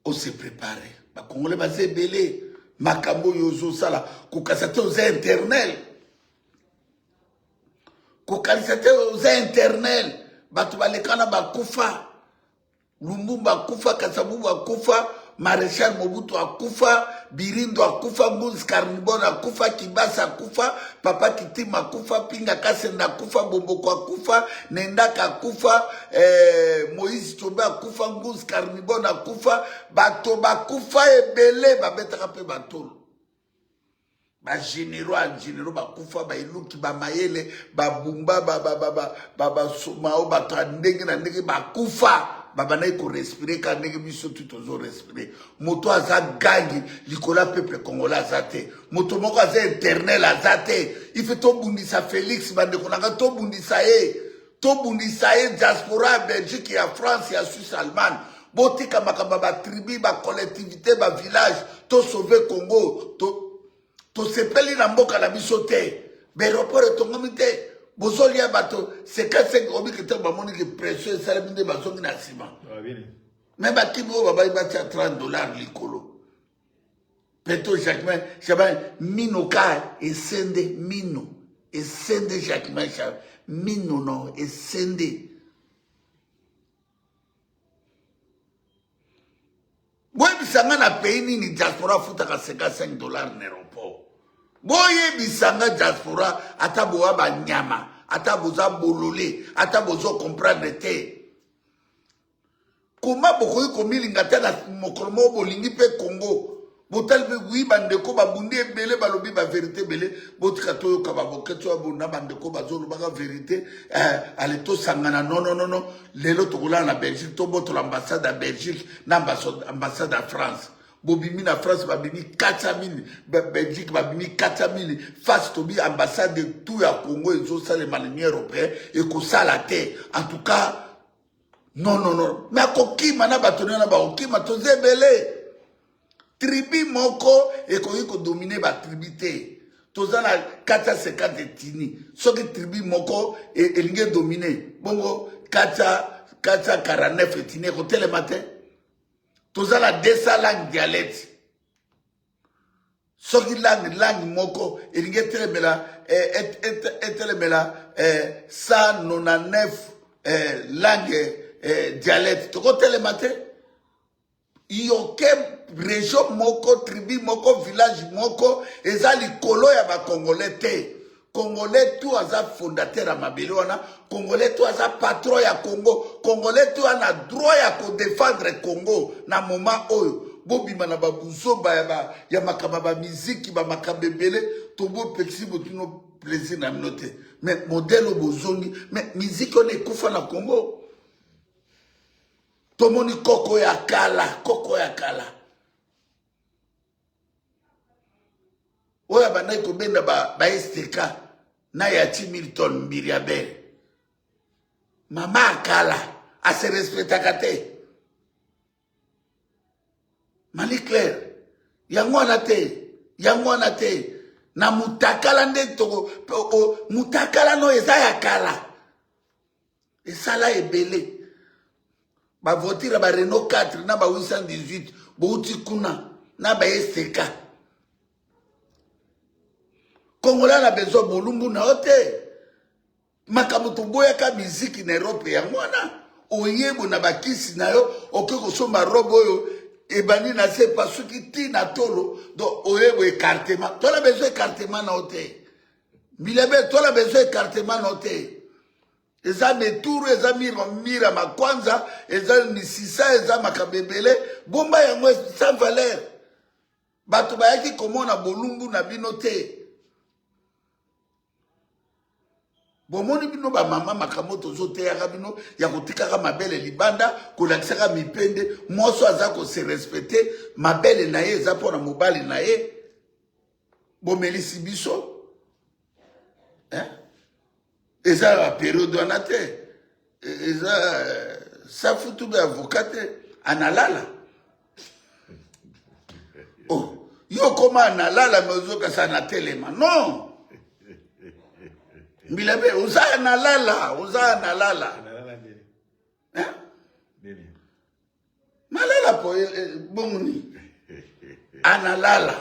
on s'est préparé. Ba Congolais baza ebele makambo oyo ozosala kokasa te oza internel. Kokanisa te oza internel. Bato balekana bakufa. Lumumba akufa, Kasavubu akufa, Maréchal Mobutu akufa, Birindo akufa, Ngunzi Karnibon akufa, Kibasa akufa, Papa Kitima akufa, Pinga Kasenda akufa, Bomboko akufa, Nendaka akufa, eh, Moïse Tshombe akufa, Ngunzi Karnibon akufa, bato bakufa ebele babetaka mpe batolo. Ba généraux ya généraux bakufa, baeluki, bamayele, babumba, basomao, bato ya ndenge na ndenge bakufa, babandaki korespire kaka ndenge biso tu tozorespire. Moto aza gangi likolo ya peuple congolais aza te, moto moko aza éternel aza te. Ife tobundisa Félix, bandeko na ngai, tobundisa ye, tobundisa ye. Diaspora ya Belgique, ya France, ya Suisse, Allemagne, botika makambo ya batribu, bacollectivité, bavillage, tosauve Congo. To... Tosepeli na mboka na biso te. Ba aéroport etongami te. Bozolia bato 55 obiki te, bamoni ke pression esalemi nde bazongi na nsima. Me bakimi oyo babai batia 30 $ likolo. Peto Jacquemain Chaban mino ka esende mino esende Jacquemain Chaban mino no esende. Boyebisa nga na pays nini diaspora afutaka 55 dollars na aéroport? Boyebisa nga diaspora, ata boa banyama, ata boza bolole, ata bozo comprendre te. Koma bokoki komilinga te na mokolo moko bolingi mpe Congo. Botali mpe wi bandeko babundi ebele, balobi baverité ebele. Botika toyoka baboketi oyo na bandeko bazolobaka verité. Ale tosangana. Non, lelo tokolala na Belgique, tobotola ambassade ya Belgique na ambassade ya France. Bobimi na France, babimi 400 000, Belgique babimi 400 000. Face tobi ambassade tout ya Congo ezosalema na Union européenne ekosala te. En tout cas, non, non, non, me akokima na bato nana bakokima. Toza ebele, tribu moko ekoki kodominer batribu te. Toza na 450 etini. Soki tribu moko elingi edominer, bongo 449 etini ekotelema te. Toza na 200 langue dialecte. Soki langue moko elingi etelemela 199 langue dialecte, tokotelema te. Yoke région moko, tribu moko, village moko eza likolo ya bacongolais te. Congolais tout aza fondateur ya mabele wana. Congolais tout aza patron ya Congo. Congolais tout ana droit ya kodéfendre Congo. Na moment oyo bobima na babuzoba ya makambo ya bamiziki, bamakambo ebele, tobopekisi botino plaisir na bino te. Mais modèle oyo bozongi, mais miziki wana ekufa na Congo. Tomoni koko ya kala, koko ya kala oyo abandaki kobenda ba STK na Yati Milton Mbiriabel, mama akala ase respectaka te. Marie Claire, yango wana te, yango wana te. Na mutakala nde toko mutakala no eza ya kala, esala ebele. Bavoiture ya ba Renault 4 na ba 818 bouti kuna na ba STK. Kongola na besoin bolumbu na yo te. Makambo toboyaka miziki na Europe yango wana. Oyebo na bakisi na yo, okoki kosomba robe oyo ebandi na se, pasuki ti na tolo. Donc oyebo écartement, tola besoin écartement na yo te. Milebe, tola besoin écartement na yo te. Eza meturu, eza mira makwanza, eza misisa, eza makambo ebele. Bomba yango sans valeur. Bato bayaki komona bolumbu na bino te. Bomoni bino bamama, makambo tozoteyaka bino ya kotikaka mabele libanda, kolakisaka mipende. Mwasi aza kose respecter, mabele na ye eza mpona mobali na ye. Bomelisi biso, eh? Eza bapériode wana te, eza safutu be avocat te analala. Oh, yo koma analala, me ozokasa na telema. Non, mbila be oza analala, oza analala. Nalala po bongo nini analala?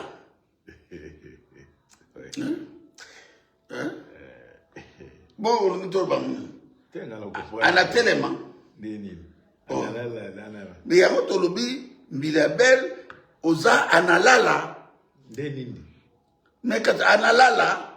Bon, olingi toloba anatelema me yango tolobi mbila bel oza analala me kati analala.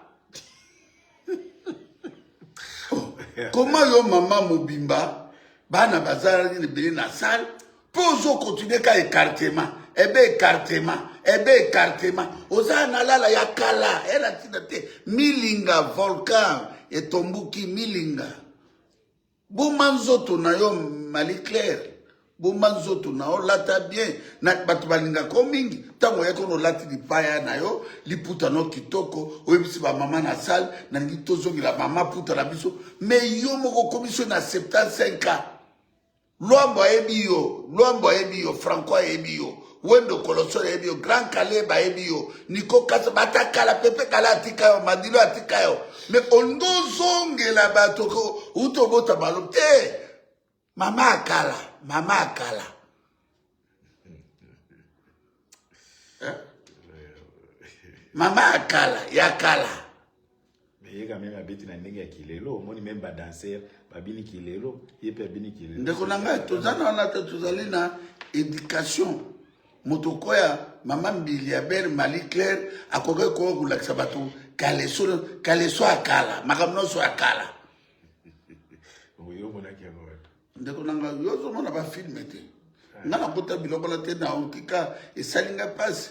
Koma yo mama mobimba, bana bazalaki ebele na salle mpo ozocontinuer ka écartement, ebe écartement, ebe écartement. Oza analala ya kala, ela ntina te. Milinga volcan etombuki, milinga. Boma nzoto na yo, Marie Claire, bomba nzoto na yo, lata bien. Na bato balingaka mingi ntango oyaki ono olati lipaya na yo, liputa no kitoko, oyebisi bamama na salle: "Nalingi tozongela mama puta na biso." Mais yo moko okomi so na 75 ans. Lwambo ayebi yo, Lwambo ayebi yo, Franco ayebi yo. Wendo Koloso ayebi yo, Grand Kale bayebi yo, Nico Kasa bata kala, Pepe Kala atika yo, Madilo atika yo. Mais olingi ozongela bato ko uta obota balo te. Mama akala, mama akala. Eh? Mama akala, ya kala. Mais ye quand même abeti na ndenge ya kilelo, omoni même ba danseurs babini kilelo, ye pe abini kilelo. Ndeko na ngai toza na wana te, tozali na education. Moto koya mama Mbili ya Bere Marie Claire akoki koya kolakisa bato kaleso, kaleso ya kala, makambo nyonso ya kala. Oyo omonaki yango wapi? Ndeko na ngai yo ozomona ba filme te. Nga nakota biloko na te na okika esali ngai mpasi.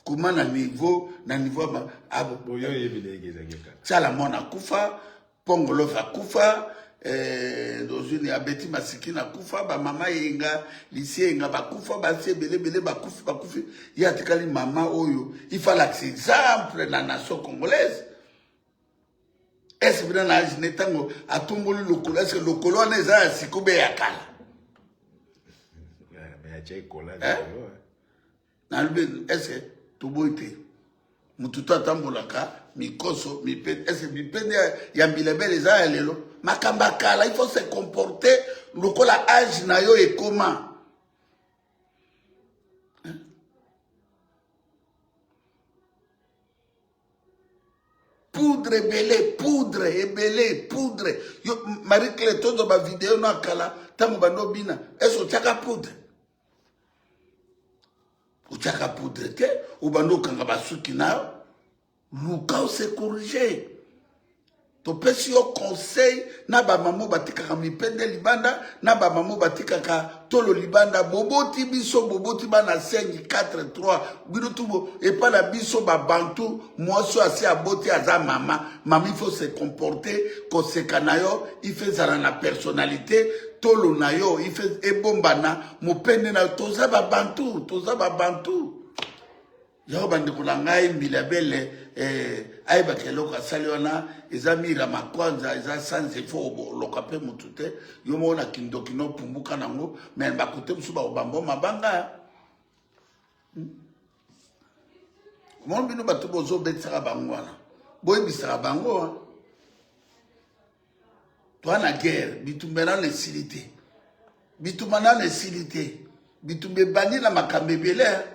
Koma na niveau na niveau ma abo boyo yebi ndenge ezalaki kaka. Tsala mwana akufa, Pongolov akufa, eh, ozwini abeti masikini akufa, ba mama yenga, lisie yenga bakufa, basi ebele ebele bakufi bakufi. Ye atikali mama oyo, il faut alakisa exemple na nation congolaise. Est-ce que na age ne tango atomboli lokolo, est-ce que lokolo wana eza ya siko be ya kala? Mais atie collage. Eh? Nalobi est-ce que toboyi te motu to atambolaka mikoso mipende, est-ce que mipende ya mbilebele eza ya lelo? Makambo ya kala, il faut se comporter lokola age na yo ekoma. Poudre ebele, poudre ebele, poudre. Yo Marie Claire tozo ba video na kala tango bando bina, est-ce otiaka poudre? Otiaka poudre te, obando okanga basuki na yo. Luka ose corriger. Topesi yo conseil na ba mamo batikaka mipende libanda, na ba mamo batikaka tolo libanda. Boboti biso, boboti bana 5, 4, 3, bino tu epa na biso ba bantu, mwasi oyo asi aboti aza mama. Mama il faut se comporter, koseka na yo, il faut ezala na personnalité, tolo na yo, il faut ebombana, mopende na yo. Toza ba bantu, toza ba bantu. Yango bandeko na ngai Mbilia Belle eh, ayebaka eloko asali wana eza mira makwanza eza sans effort oloka mpe motu te yo moko na kindoki no pumbuka nango mais bakote mosusu bakobamba mabanga omoni bino bato bozobetisaka bango wana boyebisaka bango toa na guerre bitumba nano esili te bitumba nano esili te bitumba ebandi na makambo ebele.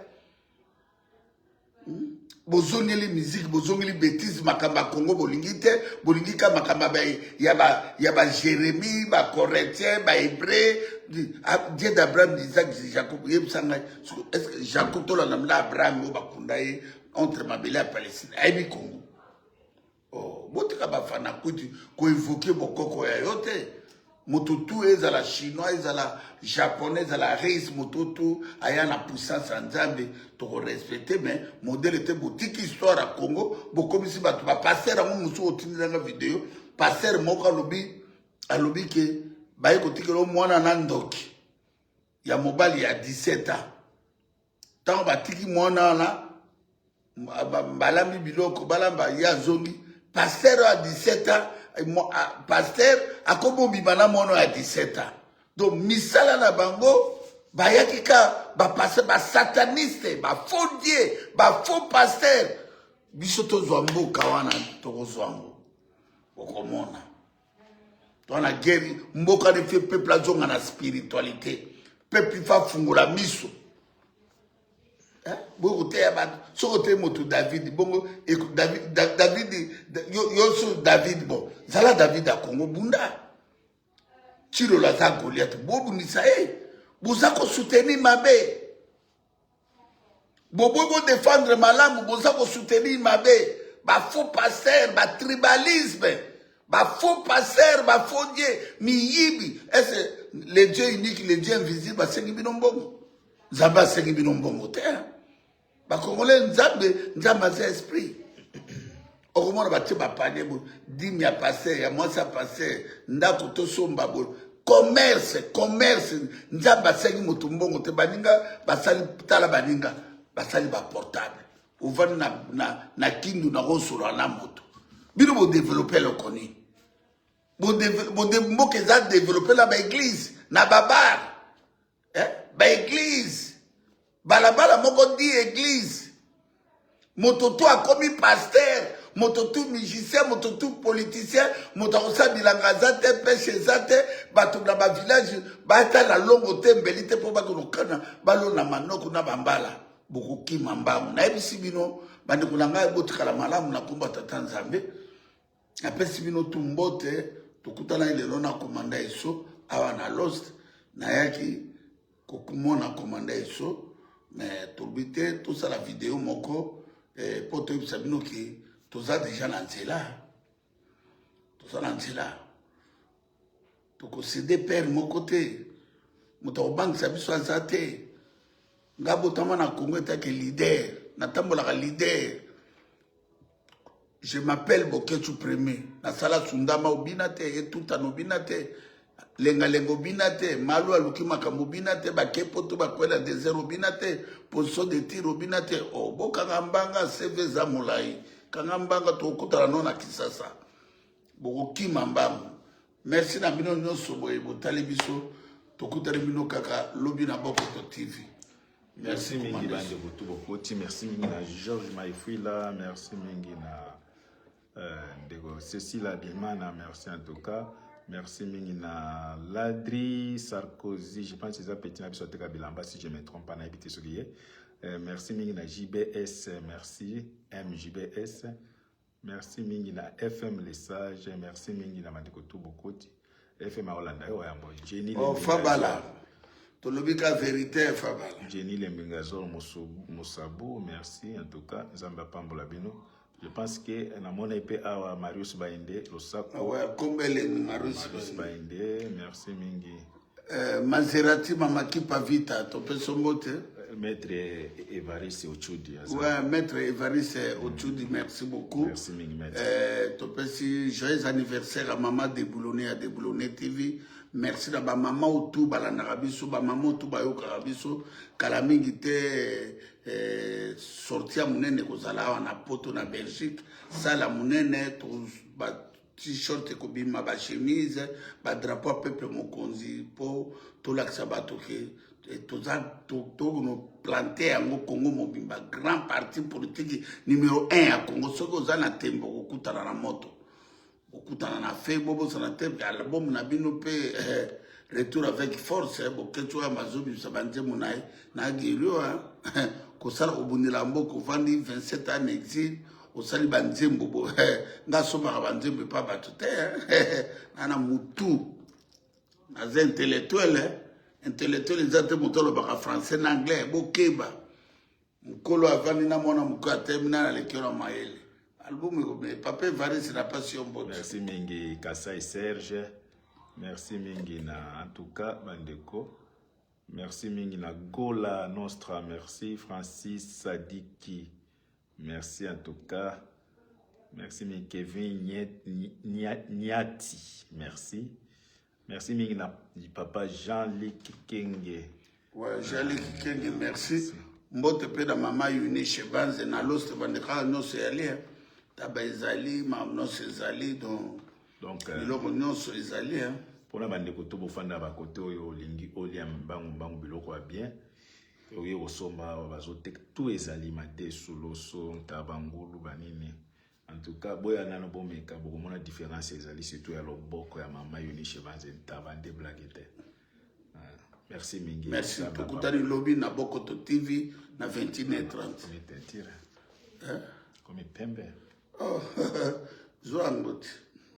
Bozongeli musique, bozongeli bêtise, makambo ya Congo bolingi te, bolingi ka makambo ya ba ya ba Jérémie, ba Corinthien, ba Hébreu, Dieu d'Abraham, d'Isaac, de Jacob. Yebisa ngai, est-ce que Jacob tolanda mna Abraham oyo bakunda ye entre mabele ya Palestine, ayebi Congo? Oh, botika bafana kuti koevoke bokoko ya yo te. Moto tu ezala chinois, ezala japonais, ezala russe, moto tu aya na puissance ya Nzambe, toko respecter, mais modèle te botiki histoire ya Congo, bokomisi bato ba pasteur yango mosusu otindela nga video, pasteur moko alobi, alobi ke baye kotikela mwana na ndoki ya mobali ya 17 ans. Tango batiki mwana wana balambi biloko balamba ye azongi pasteur ya 17 ans, pasteur akobobima na mwana ya 17 ans. Donc misala na bango bayaki ka ba pasteur ba sataniste ba faux dieu ba faux pasteur. Biso tozwa mboka wana tokozwa yango okomona toza na guerre mboka ne fait peuple azonga na spiritualité peuple fa fungola miso. Boye koteya bato soki oteyi moto David bongo David, David, yo, yo so David bon zala David ya Congo bunda Tshilolo aza Goliath bobundisa ye boza kosoutenir mabe boboyi bodefendre malamu boza kosoutenir mabe ba faux pasteur ba tribalisme ba faux pasteur ba faux dieu miyibi. Est-ce que le Dieu unique le Dieu invisible asengi bino mbongo? Nzambe asengi bino mbongo te. Ba Congolais Nzambe, Nzambe aza esprit. Okomona batie ba panier boye, dime ya pasteur, ya mwasi ya pasteur, ndako tosomba boye. Commerce, commerce, Nzambe asengi moto mbongo te. Baninga basali, tala baninga basali ba portable. Ovandi na Kindu na kosolola na moto. Bino bo développer eloko nini? Mboka eza développer na ba église, na ba bar. Ba église. Balabala moko di eglise. Moto tu akomi pasteur, moto tu musicien, moto tu politicien, moto akosala bilanga aza te, peshe eza te, bato na ba village bata na longo te, mbeli te mpo bakolokana balona manoko na bambala. Bokokima mbangu. Nayebisi bino bandeko na ngai, botikala malamu na kombo ya Tata Nzambe. Napesi bino tu mbote, tokutanaki lelo na komanda Esso awa na Lost. Nayaki kokumona komanda Esso, mais tolobi te tosala video moko mpo toyebisa bino ke toza deja na nzela, toza na nzela, tokosede pere moko te, moto akobangisa biso aza te. Nga botama na Congo etake leader, natambolaka leader. Je m'appelle Boketshu Premier. Nasala sundama obina te, etuta obina te, lenga lenga obina te, malu aluki makambo obina te, bake poto bakwela désert obina te, position de tir obina te. Oh, bokanga mbanga CV eza molai. Kanga mbanga tokutana no na Kisasa. Bokokima mbangu. Merci na bino nyonso boye botali biso. Tokutani bino kaka lobi na Bokoto TV. Merci mingi bandeko tu bokoti, merci mingi na Georges Maifuila, merci mingi na ndeko Cécile Abimana, merci en tout cas. Merci mingi na Ladri Sarkozy, je pense eza petit na biso ateka bilamba si je me trompe pas, nayebi te soki ye. Merci mingi na JBS, merci MJBS. Merci mingi na FM Le Sage, merci mingi na bandeko tu bokoti. FM aolanda yo yambo. Jenny Oh, Fabala. Tolobi ka vérité Fabala. Jenny Lembingazor Mosabu, merci en tout cas, Nzambe apambola bino. Je pense que namona pe awa Marius Bainde losako. Ah ouais, kombele Marius, Marius Bainde, merci mingi. Maserati Mama Kipa Vita, topeso mbote. Maître Evariste Ochudi. Ouais, Maître Evariste Ochudi, merci beaucoup. Merci mingi, maître. Topesi joyeux anniversaire à Maman Déboulonné à Déboulonné TV. Merci na ba maman otu balandaka biso, ba maman otu bayokaka biso. Kala mingi te sortie ya monene kozala awa na Poto na Belgique, sala monene to ba t-shirt ekobima, ba chemise, ba drapeau ya peuple mokonzi po tolakisa bato ke toza tokono plante yango Congo mobimba, grand parti politique numéro 1 ya Congo. Soki oza na tembo okokutana na moto, okutana na fe, bobosana te album na bino pe retour avec force. Boketshu oyo mazobimisa banzembo na ye na gelio kosala kobundela mboka, ovandi 27 ans en exil, osali banzembo bo nga asombaka banzembo epa bato te na mutu naza intellectuel. Intellectuel eza te moto alobaka français na anglais. Bokeba, mokolo avandi na mwana moke atemi na naleki na mayele. Album ekobe Papa Evariste na pasi yo mbote. Merci mingi Kasai Serge, merci mingi na en tout cas bandeko, merci mingi na Gola Nostra, merci Francis Sadiki, merci en tout cas, merci mingi Kevin Niati, merci. Merci mingi na papa Jean-Luc Kenge. Ouais, Jean-Luc Kenge, merci. Mbote pe na mama Eunice Banze na Lost bandeka nyonso ezali, taba ezali, ma nyonso ezali, donc biloko nyonso ezali. Mpona bandeko to bofanda ba kote oyo olingi olia mbangu mbangu biloko ya bien, oye kosomba awa bazoteka tout ezali, madesu, loso, ntaba, ngulu, banini. En tout cas, boya nano bomeka bokomona différence ezali, surtout ya loboko ya mama Eunice Banze, ntaba nde blague te. Merci mingi. Merci, tokutani lobi na Bokoto TV na 21h30. Komi tentire. Komi pembe. Oh, zwa yango te.